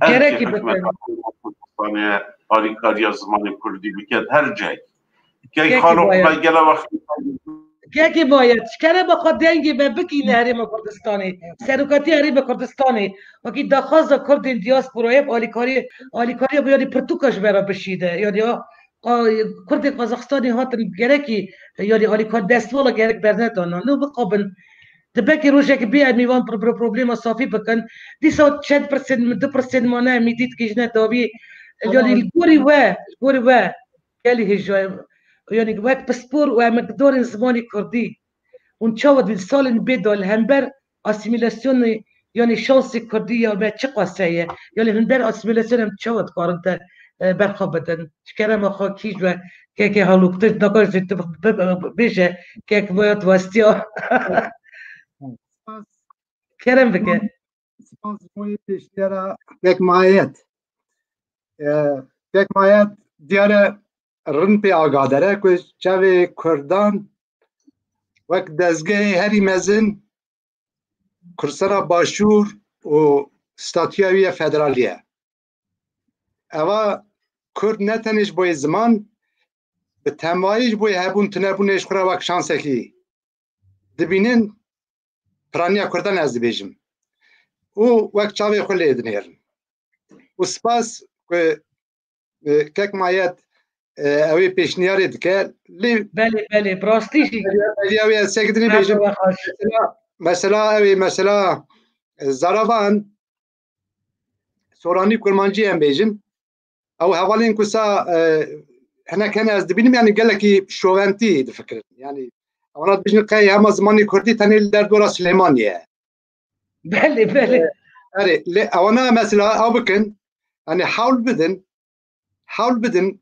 Her Gerekî kê hikûmeta bikin. Kurdistanê alîkariya zimanê kurdî biket her cihekî. Kek Kekî xalo bayat. Xwe gele wextî Kekî bayat. Ji kerema xwe dengê me bigîne Herêma Kurdistanê. Serokatiya Herêma Kurdistanê. Wekî daxwaza Kurdên diasporayê bi alîkariyê, alîkariya bi yanî pirtûka ji me re bişîne. Yanî ya, a, Kurdên Qazaxistanê hatin gerekî, yanî alîkar destvala gerek bernedana. Nû bixabin. Di belkî rojekê bê em ê van pro-, pro-, problema safî bikin. Dîsa çend pirsên min, du pirsên mane em ê dît kî jine dawî. Yanî li gorî we, li gorî we gelî hêja ye. Yanî wek pispor û emekdarên zimanê kurdî. Hûn çawa dibîn salên bê de li hember asîmîlasyonê, yanî şansê kurdî ya me çiqas heye? Yanî li hember asîmîlasyonê em çawa dikarin te, e, berxwe bidin? Ji kerema xwe kî ji we kekê halûktir, naka ji tu bi-, bi-, bêje, kek Mayat westiya. Kerem bike. Spas ji bo pêşniyara Kek Mayet. E, Kek Mayet diyare rind pê agadere ku çavê Kurdan wek dezgehê herî mezin Kurdistana Başûr û statûya wî ye federalî ye. Eva Kurd ne tenê ji boyê ziman, bi temwayî ji boyê hebûn tunebûnê ji xwe re wek şansekî dibînin, piraniya Kurdan ez dibêjim. Û wek çavê xwe lê dinêrin. Û spas ku, e, Kek Mayet, e, ew ê pêşniyarê dike. Lê Belê, belê, bi rastî jî. Belê, belê, ew ê ez sek dinê Her bêjim. Xweş. Mesela, mesela ew ê, mesela, e, Zaravan, Soranî Kurmancî em bêjin. Ew hevalên ku sa, e, hinek hene ez dibînim, yanî gelekî şoventî difikirin. Yanî ewana dibêjin qey hema zimanê kurdî tenê li derdora Silêmaniyê ye. Belê, belê. E, erê, lê ewana mesela ew bikin, yanî hewl bidin, hewl bidin,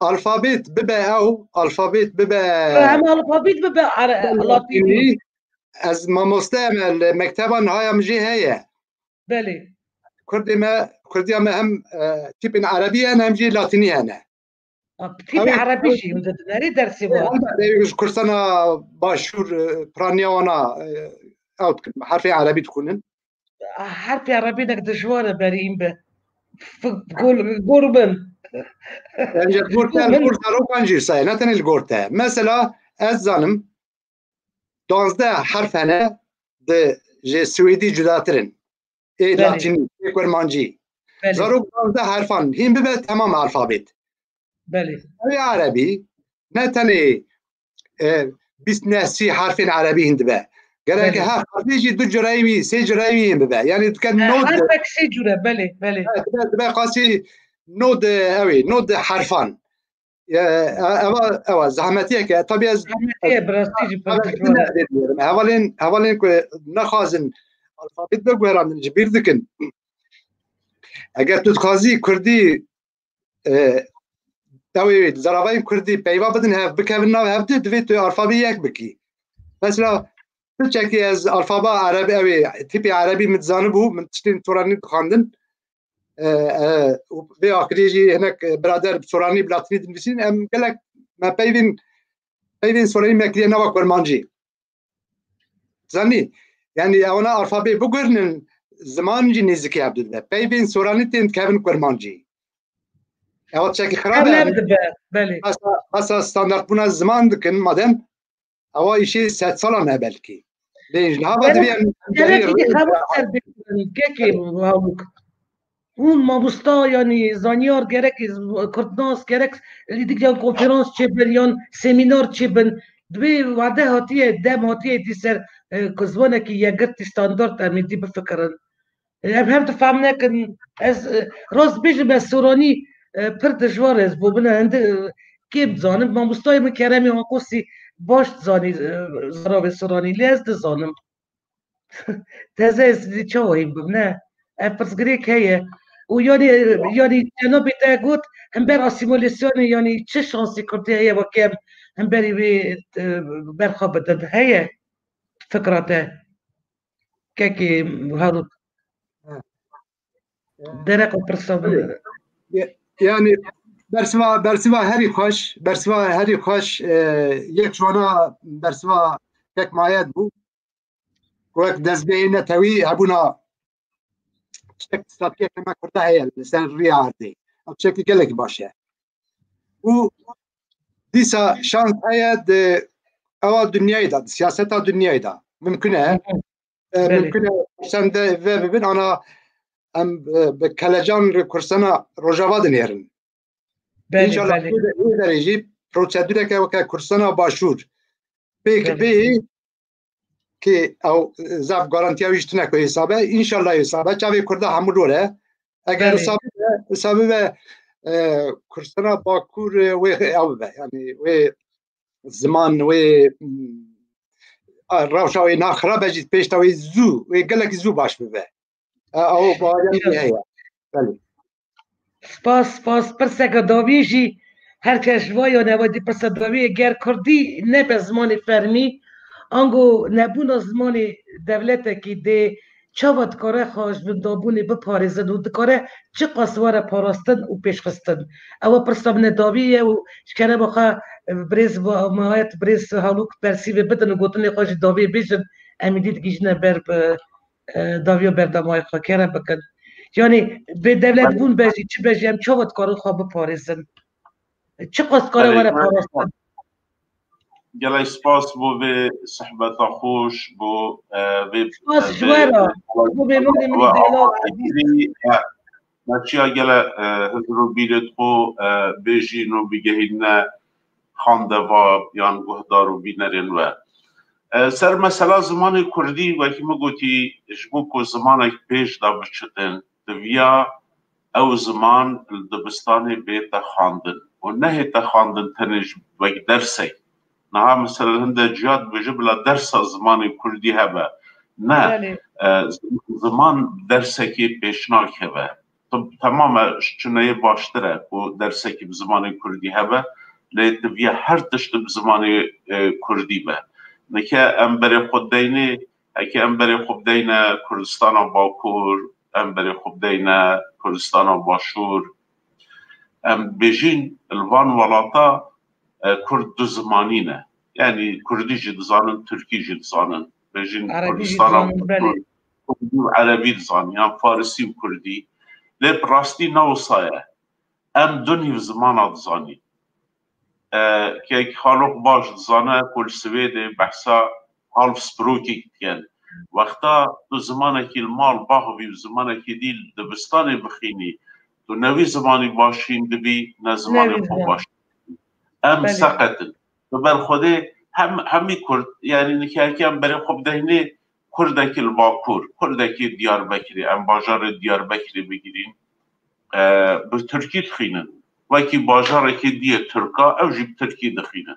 alfabet bibe ew, alfabet bibe Hem alfabet bibe are-, bibe latînî. Latînî. Ez mamoste me li mekteba niha ya min jê heye. Belê. Kurdê me, kurdiya me hem, e, tîpên erebî hene, hem jî latînî hene. A, tîpê Ew ê, erebî ew ê jî hûn didin, erê dersê Ê, wan. Elbet, ê, ji Kurdistana Başûr, e, piraniya wana, e, ew dikin, herfê erebî dixwînin. Herfê erebî nek dijwar e, berî hîn be. F-, gol, gol bin. Bence gor te, Gol bin. Gor zarokan jî saye, ne tenê li gor te. Mesela, ez zanim, duwazdeh herf hene di, ji Swêdî cudatir in. Ê Belê. Latînî, ê kurmancî. Belê. Zarok duwazdeh herfan hîn bibe, temam alfabet. Belê. Ew ê erebî, ne tenê, e, bîst neh sî herfên erebî hîn dibe. Gerek Belê. Her herfê jî du cureyî wî, sê cureyî wî hîn bibe. Yanî dike He, nod. Herfek sê cure, belê, belê. He, dibe, dibe qasî nod, ew ê, nod herfan. Ya, e, eva, eva, zehmetiyek e. Tabii ez, Zehmetî ye, bi rastî jî pir ez dijwar e. Hevalên, hevalên ku nexwazin alfabet biguherandin, ji bîr dikin. Eger tu dixwazî kurdî, e, ew ê zaravayên kurdî peyva bidin hev, bikevin nav hev de, divê tu alfabê yek bikî. Mesela, tu çekî ez alfaba erebî, ew ê tîpê erebî min dizanibû, min tiştên soranî dixwandin. E, e, û vê axirî jî hinek birader bi soranî, bi latînî dinivîsîn, em gelek me peyvên, peyvên soranî me kiriye nava kurmancî. Zanî, yanî ewana alfabê biguherînin, ziman jî nêzîkî hev dibe. Peyvên soranî tên dikevin kurmancî. Ewa tiştekî xirab e. Problem dibe, belê. Besa, besa standartbûna ziman dikin, madem, ewa îşê sedsalan e belkî. Lê ji niha ve Gerek, divê em gerek îdî xebat ser bêkirin, kekê Hawluk. Hûn mamosta, yanî zanyar, gerek kurdnas, gerek îdî yan konferans çêbin, yan semînar çêbin. Divê wade hatiye, dem hatiye dî ser e, ku zimanekî yekgirtî standard em êdî bifikirin. E, em her difam nekin. Ez, e, rast bêjim, ez soranî, e, pir dijwar ez bû. Min hende, e, kêm dizanim. Mamostayê min Keremê Anqosî baş dizanî, e, zaravê soranî. Lê ez dizanim. Teze ez çawa hîn bim, ne? Ev pirsgirêk heye. Û yanî, yanî cenabê te got, hember asîmîlasyonê, yanî çi şansî Kurdî heye, weke em hemberî wê, e, berxa bidin? Heye fikra te? Kekê Harûk. Dereqa pirsa min. Ya-, yanî bersiva, bersiva herî xweş, bersiva herî xweş, e, yek ji wana bersiva kek Mayet bû. Wek dezgehê netewî hebûna tiştek statiyeke me Kurda heye li ser riya erdê. Ev tiştekî gelekî baş e. Û dîsa şans heye di ewa dinyayê de, di siyaseta dinyayê de. Mimkun e. Hı hı. E, Belê. Mimkun e sen de ve bibin, ana em, e, bi kelecan re Kurdistana Rojava dinêrin. Belê, İnşallah belê. Wê de, wê derê jî prosedureke weke Kurdistana Başûr pêk Belê. Bê ki ew, e, zaf garantiya wî ji tune ku hesab e. İnşallah hesab e. Çavê Kurda hemû dor e. Eger Belê. Hesab be, hesab be, e, Kurdistana Bakur, e, wê ew be. Yani wê ziman, wê, mm, a, rewşa wê naxirabe jî pêşta wê zû, wê gelekî zû baş bibe. E, ew baweriya min heye. Belê. Spas, spas. Pirseke dawî jî her kes ji va ya newe dî pirse dawî ye. Ger kurdî nebe zimanê fermî, ango nebûna zimanê dewletekî dê çawa dikare xwe ji vindabûnê biparêzin û dikare çiqas were parastin û pêşxistin? Ew pirsa min e dawî ye û ji kerema xwe, e, birêz Mayet, birêz Halûk bersîvê bidin û gotinê xwe jî dawî bêjin, em êdî digihîjine ber bi, e, dawiya berdewamiyê xwe, kerem bikin. Yanî bê dewletbûn be jî, çi be jî, em çawa dikarin xwe biparêzin? Çiqas dikare Belê, were belê. Parastin? Gelek spas bo vê sohbeta xweş, bo, e, vê, Spas e, ji vê, we re, bo mêvanê min wa delal, ezîz. E, me çiya gele, e, hizir û bîrê xwe, e, bêjîn û bigehîne xandeva yan guhdar û bînerên we. E, ser mesela zimanê kurdî, wekî min gotî, ji bo ku zimanek pêş de biçitin, diviya ew ziman li dibistanê bête xwendin û nehête xwendin tenê ji wek dersek. Niha mesela hinde ciya dibêje bila dersa zimanê kurdî hebe. Ne, Belê. E, z-, ziman dersekê pêş nakeve. T-, temam e, ji çineyê baştir e ku dersekî bi zimanê kurdî hebe, lê diviya her tişt bi zimanê, e, kurdî be. Nike em berê xwe deynê, heke em berê xwe bideyne Kurdistana Bakur, em berê xwe bideyne Kurdistana Başûr, em bêjîn li van welata, e, kurd du zimanî ne. Yanî kurdî jî dizanin, tirkî jî dizanin. Bêjîn Erebî jî Kurdistana dizanin, belê. Kurdî û erebî dizanin, yan farisî û kurdî. Lê bi rastî ne wisa ye. Em du nîv zimana dizanîn. E, kek Halok baş dizane ku li Swêdê behsa Halfspråkig dikin. Wexta tu zimanekî li mal baxivî û zimanekî dî li dibistanê bixînî, tu ne wî zimanî baş hîn dibî, ne zimanê Newî xwe ziman. Baş. Em Belê. Seqet in. Bi ber Xwedê hem, hemî Kurd, yanî nike em berê xwe bideynê Kurdekî li Bakur, Kurdekî Diyarbekirê, em bajarê Diyarbekirê bigirîn, e, bi tirkî dixînin. Wekî bajarekî diyê Tirka, ew jî bi tirkî dixînin.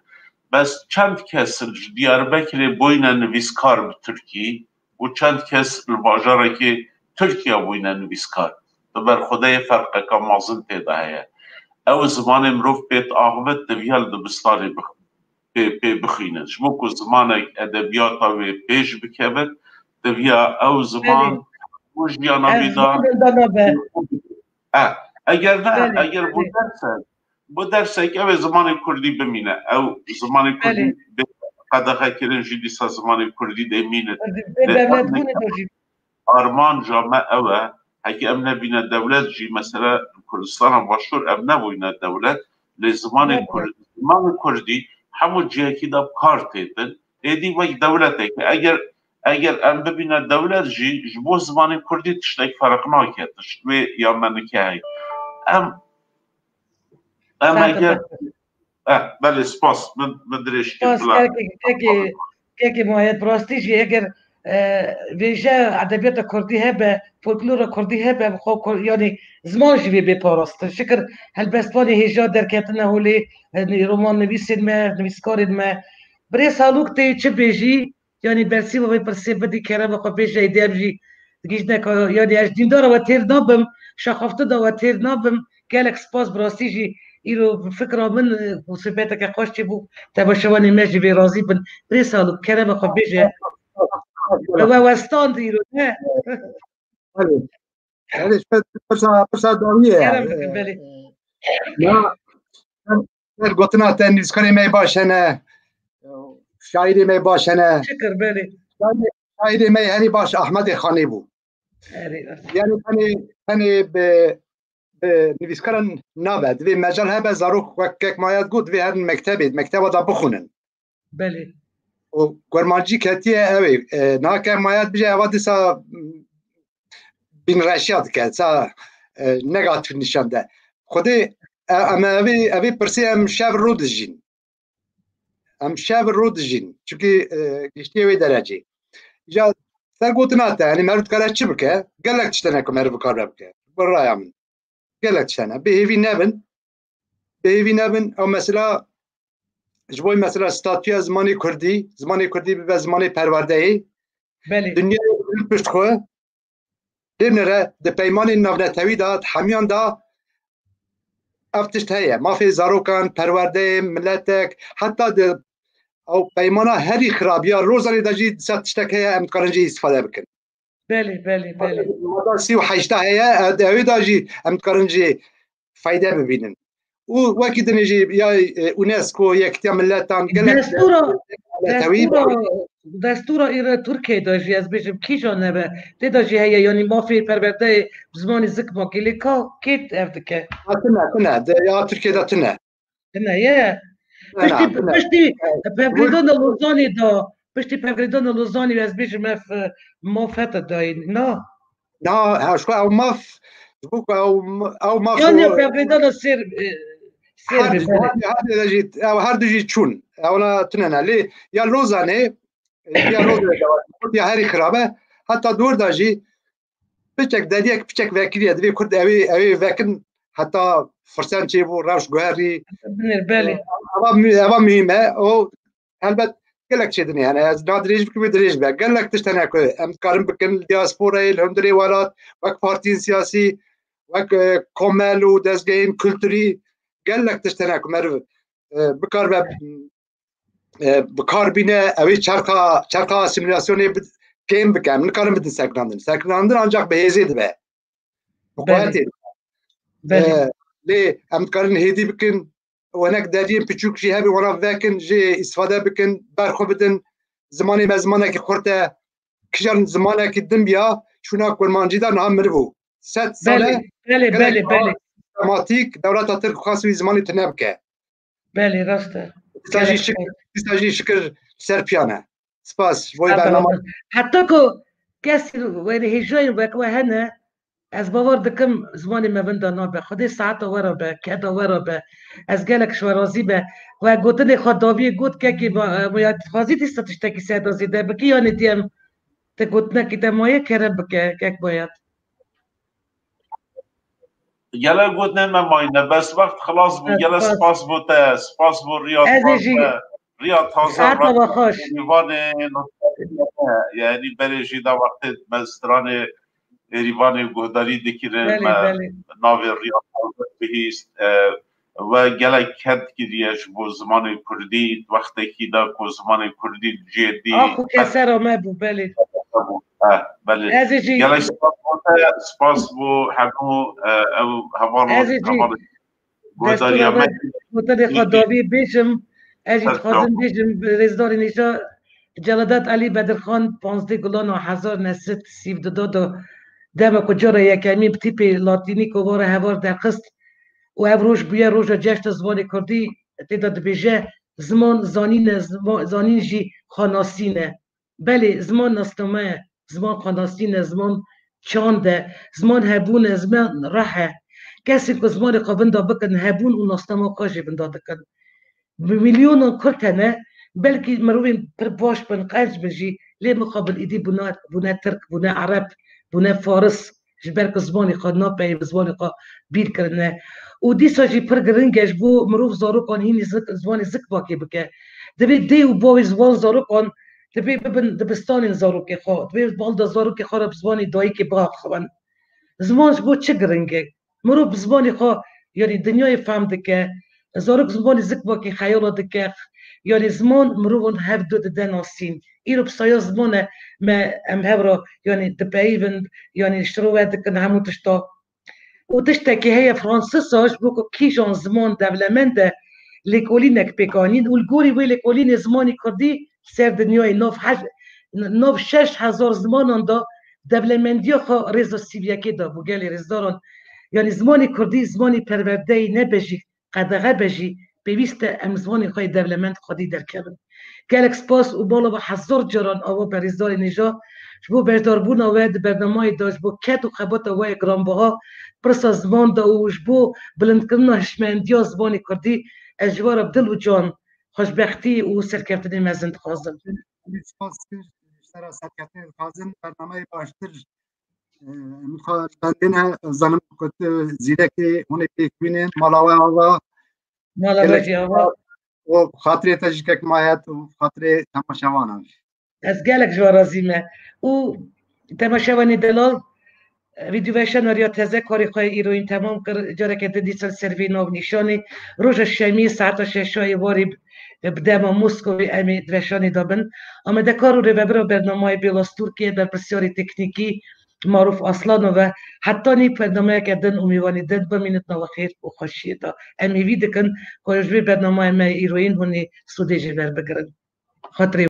Bes çend kes ji Diyarbekirê bûyne nivîskar bi tirkî û çend kes li bajarekî Tirkiye bûyne nivîskar. Di ber Xwedê yê ferqeke mezin tê de heye. Ew zimanê mirov pê diaxive, diviya li dibistanê bix-, pê, pê bixînin. Ji bo ku zimanek edebiyata wê pêş bikevin, diviya ew ziman Belê. Bo jiyana Ev wî de ziman winda nabe. E, eger ne, Belê, eger bo belê. Dersek, bo dersek ew ê zimanê kurdî bimîne. Ew zimanê kurdî Belê. Bê qedexekirin jî dîsa zimanê kurdî dê mînin. Bê Lê dewletbûnê de jî. Armanca me ew e, heke em nebîne dewlet jî, mesela Kurdistana Başûr em nebûyne dewlet, lê zimanê Nebûne. Kurd-, zimanê kurdî hemû cihekî de bi kar têtin, êdî wek dewletek e. Eger, eger em bibîne dewlet jî, ji bo zimanê kurdî tiştek ferq nake, tişt wê ya me nike heye. Em, em Saet eger, e, belê, spas, min, min dirêj kir, Spas, bila. Kekê, kekê, Kekê Muayed, bi rastî jî eger, e, vêje edebiyata kurdî hebe, folklora kurdî hebe, bi xwe kur-, yanî ziman jî vê bê parastin. Şikir helbestvanê hêja derketine holê, e, roman nivîsên me, nivîskarên me. Birêz Halûk tê çi bêjî? Yanî bersîva vê pirsê bidî, kerema xwe bêje, êdî em jî digihîjine ka, yanî ez dîndara we têr nabim, şaxaftina we têr nabim. Gelek spas, bi rastî jî îro fikra min, e, û sohbeteke xweş çêbû. Temaşevanê me jî vê razî bin. Birêz Halûk, kerema xwe bêje. We westand îro, ne? Belê. Belê, pirsa, pirsa dawî ye. Kerem bikin, belê. Ya, ser gotina te, nivîskarê me baş hene, şairê me baş hene. Şikir, belê. Şairê, şairê me herî baş Ahmedê Xanê bû. Erê, rast. Yani tenê, tenê bi, bi nivîskaran nabe. Divê mecal hebe zarok wek kek Mayat got, divê herin mektebê, mekteba da bixwînin. Belê. Û kurmancî ketiye ew ê. E, nake Mayat bije eva dîsa, m, bînreşiya dike, sa, e, negatif nîşan de. Xwedê, e, em evê, evê pirsê em şev rû dijîn. Em şev rû dijîn. Çunkî, e, giştiye wê derecê. Ja ser gotina te, yani meriv dikare çi bike? Gelek tiştene ku meriv bikare bike. Bi raya min. Gelek tiştene. Bi hêvî nebin. Bi hêvî nebin. Ew mesela, ji bo mesela statûya zimanê kurdî, zimanê kurdî bibe zimanê perwerdeyê. Belê. Dinyayê pişt xwe. Lê binêre di peymanên navnetewî de, di hemiyan de ev tişt heye. Mafê zarokan, perwerdeyê, miletek, heta di ew peymana herî xirab ya Lozanê de jî dîsa tiştek heye, em dikarin jî îstîfade bikin. Belê, belê, belê. Mada sî û heşta heye, e, di ewê de jî em dikarin jî feyde bibînin. Û wekî dinê jî ya, e, UNESCO, Yekîtiya Miletan, gelek Destûra, netewî destûra, destûra îre Tirkiyeyê de jî ez bêjim kîjan nebe. Tê de jî heye, yanî mafê perwerdeyê bi zimanê zikmakî, lê ka kê ev dike? Ha, tune, tune. De, ya Tirkiyeyê de tune. Tune ye. Tune, piştî, tune. Piştî pevgirêdana Lozanê de, piştî pevgirêdana Lozanê ez bêjim ev, e, maf hate dayîn. Na. Na, ha, ji xwe ew maf, ji bo ku ew, ew maf Yan û ya pevgirêdana sêr, e, sêr her be, du, belê. Her, her du jî, ew her du jî çûn. Ew na tune ne. Lê ya Lozanê, e, ya Lozanê de, ya herî xirabe. Heta dor da jî piçek, deriyek piçek vekiriye. Divê Kurd ewê, ewê vekin heta firsen çêbû, rewş guherî. Binêr, belê. E, eva mü-, eva muhîm e. O helbet gelek çêdinê hene. Ez na dirêj bikim, wê dirêj be. Gelek tişt hene ku em dikarin bikin li diasporayê, li hundirê welat, wek partiyên siyasî, wek, e, komel û dezgehên kulturî, gelek tişt hene ku meriv, e, bikaribe, e, bi kar bîne, ew ê çerxa, çerxa asîmîlasyonê bi-, kêm bike. Em nikarin bidin sekinandin. Sekinandin ancak bi hêzê dibe. Bi Belê. quwetê dibe. Belê. E, lê em dikarin hêdî bikin, wenek deriyên piçûk jî hebe, wana vekin, jê îstîfade bikin, ber xwe bidin. Zimanê me zimanekî xurt e. Kijan zimanekî din biya, çûna kurmancî de niha miriv bû. Sed sal e, Belê, belê, gelek belê, belê. Sistematîk dewleta Tirk xwest wî zimanî tune bike. Belê, rast e. Dîsa jî Gelek şikir, dîsa jî şikir ser piyan e. Spas. Ji bo Heta bernama. Heta ku kesî wêrê hêjayên wek we hene, ez bawer dikim zimanê me winda nabe. Xwedê saeta we re be, keda we re be. Ez gelek ji we razî be. We gotinê xwe dawiyê got kekê me, e, ya dixwazî dîsa tiştekî ser de zêde bikî, yanî diyem te gotinekî te maye kerem bike, kek Bayat. Gelek gotinên me mayîne, bes wext xilas bû. Gelek spas bo te, spas bo riya taze, riya taze. Êrîvanê, yani berê jî da wextê me stranê Êrîvanê guhdarî dikirin, me navê riya taze bihîst. E, we gelek ked kiriye ji bo zimanê kurdî, wextekî da ku zimanê kurdî cêdî. Ax û kesera me bû, belê. Eh, belê. Ez ê jî Gelek spas bo te, spas bo hemû, eh, ew hevalon, Ez ê jî hevalên guhdarî destûra me me gotinê xwe dawî bêjim. Ez jî dixwazim bêjim, rêzdarên hêja Celadet Elî Bedirxan, panzdeh Gulana hezar neh sed sî û du de, dema ku cara yekemîn bi tîpê latînî kovara heval derxist û ev roj bûye roja ceşna zimanê kurdî, tê de dibêje, ziman zanîn e, zima-, zanîn jî xwenasîn e. Belê, ziman nasname ye, ziman xwenasîn e, ziman çand e, ziman hebûn e, ziman reh e. Kesên ku zimanê xwe winda bikin, hebûn û nasnama xwe jî winda dikin. Bi milyonan Kurd hene, Belkî mirovên pir baş bin, qenc bin jî, lê mixabin îdî bûne, bûne tirk, bûne ereb, bûne faris, ji ber ku zimanê xwe napeyê, bi zimanê xwe bîr kirine. Û dîsa jî pir giring e ji bo mirov zarokan hînî zik, zimanê zikbakê bike. Divê dê û bavê ziwan zarokan divê bibin dibistanên zarokê xwe, divê balda zarokê xwe re bi zimanê dayikê biaxivin. Ziman ji bo çi giring e? Mirov bi zimanê xwe, yanî dinyayê fehm dike, zarok zimanê zikbakê xeyala dike, yanî ziman mirovan hev du dide nasîn. Îro bi saya ziman e me em hev re, yanî dipeyivin, yanî şirove dikin hemû tişta. Û tiştekî heye, Fransisa ji bo ku kîjan ziman dewlemend e, lêkolînek pêk anîn û li gorî wê lêkolînê zimanê kurdî ser dinyayê nav heş-, nav şeş hezar zimanan de dewlemendiya xwe rêza sîvyekê dabû gelê rêzdaran. Yanî zimanê kurdî, zimanê perwerdeyê nebe jî, qedexe be jî, pêwîst e em zimanê xwe yê dewlemend xwedî derkevin. Gelek spas û mala we hezar caran ava berêzdarê nêja ji bo beşdarbûna we di bernameyê de, ji bo ked û xebata we yê giranbiha pirsa ziman de û ji bo bilindkirina hişmendiya zimanê kurdî. Ez ji we re bi dil û can xweşbextî û serkeftinê mezin dixwazim. Spas kir, ji te re serkeftinê dixwazim. Bernameyê baştir, e, em xwe bendine, zanim ku tu zîrekê hûn ê pêk bînin, mala we ava. Mala we jî ava. Û xatirê te jî kek mayet û xatirê temaşevanan. Ez gelek ji we razî me. Û temaşevanê delal, vîdyoveşana riya teze karê xwe îroyîn temam kir. Careke din dîsa li ser vê navnîşanê roja şemiyê saeta şeşa êvarê bi dema Moskowê em ê di veşanê de bin. Amadekar û rêvebira bernameyê Bêla Stûrkê, berpirsyarê teknîkî Marûf Aslanov e. Hetanî bernameyeke din û mêvanê din, bimînit nava xêr û xweşiyê de. Em hêvî dikin ku ji vê bernameyê me îroyîn hûn ê sûdê jê werbigirin. Xatirê